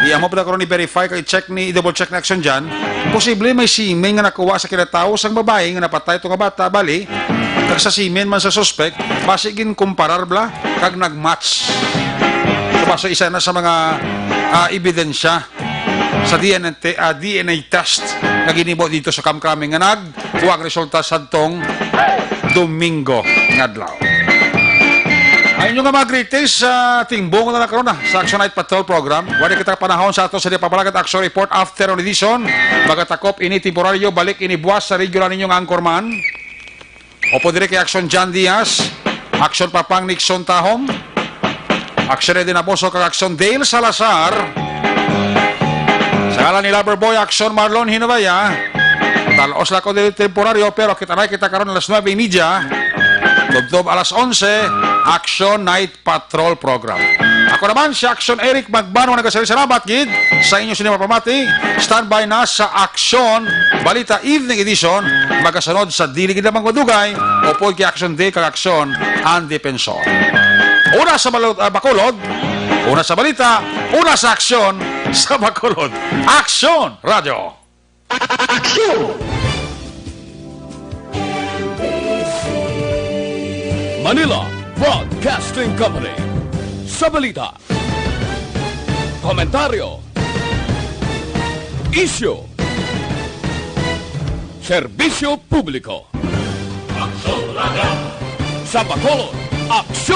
di amo pa karon i-verify kay check ni, i-double check na action dyan. Posible may semen nga nakuha sa kinatawo sang babae nga napatay to nga bata, bali, kag sa semen man sa suspek, basi ginkumparar, bla, kag nag-match. Kaso isa na sa mga, ah, ebidensya sa D N A te-, ah, D N A test nga ginhimo dito sa Kamkrami nga nagkuha ang resulta sadtong Domingo nga adlaw. Ang inyo nga mga greetings, ah, tingbong na lang karon, ah, sa Action Night Patrol Program. Wala kita panahon sa ato sa Di Papalagat Action Report Afternoon Edition. Magatakop ini temporaryo, balik ini buwas sa regular ninyo nga anchorman. Opo diri kay Action John Diaz, Action Papang Nixon Tahom, Action Eddie Naboso, kag Action Dale Salazar. Sa ngalan ni Lover Boy, Action Marlon Hinabaya. Talos lang ko diri temporaryo, pero kita na kita karon alas nuebe y media. Tubtob alas onse, Action Night Patrol Program. Ako naman si Action Eric Magbanwa, nagkasari salamat gid sa inyo sini mapamati. Standby na sa Action Balita Evening Edition, magasunod sa dili gid lamang madugay, upod kay Action Day kag Action ang Depensor. Una sa Balo-, ah, Bacolod, una sa balita, una sa aksyon sa Bacolod. Action Radio. Aksyon! Manila Broadcasting Company. Sa balita, komentaryo, isyu, serbisyo publiko. Aksyon Radio. Sa Bacolod, Aksyon!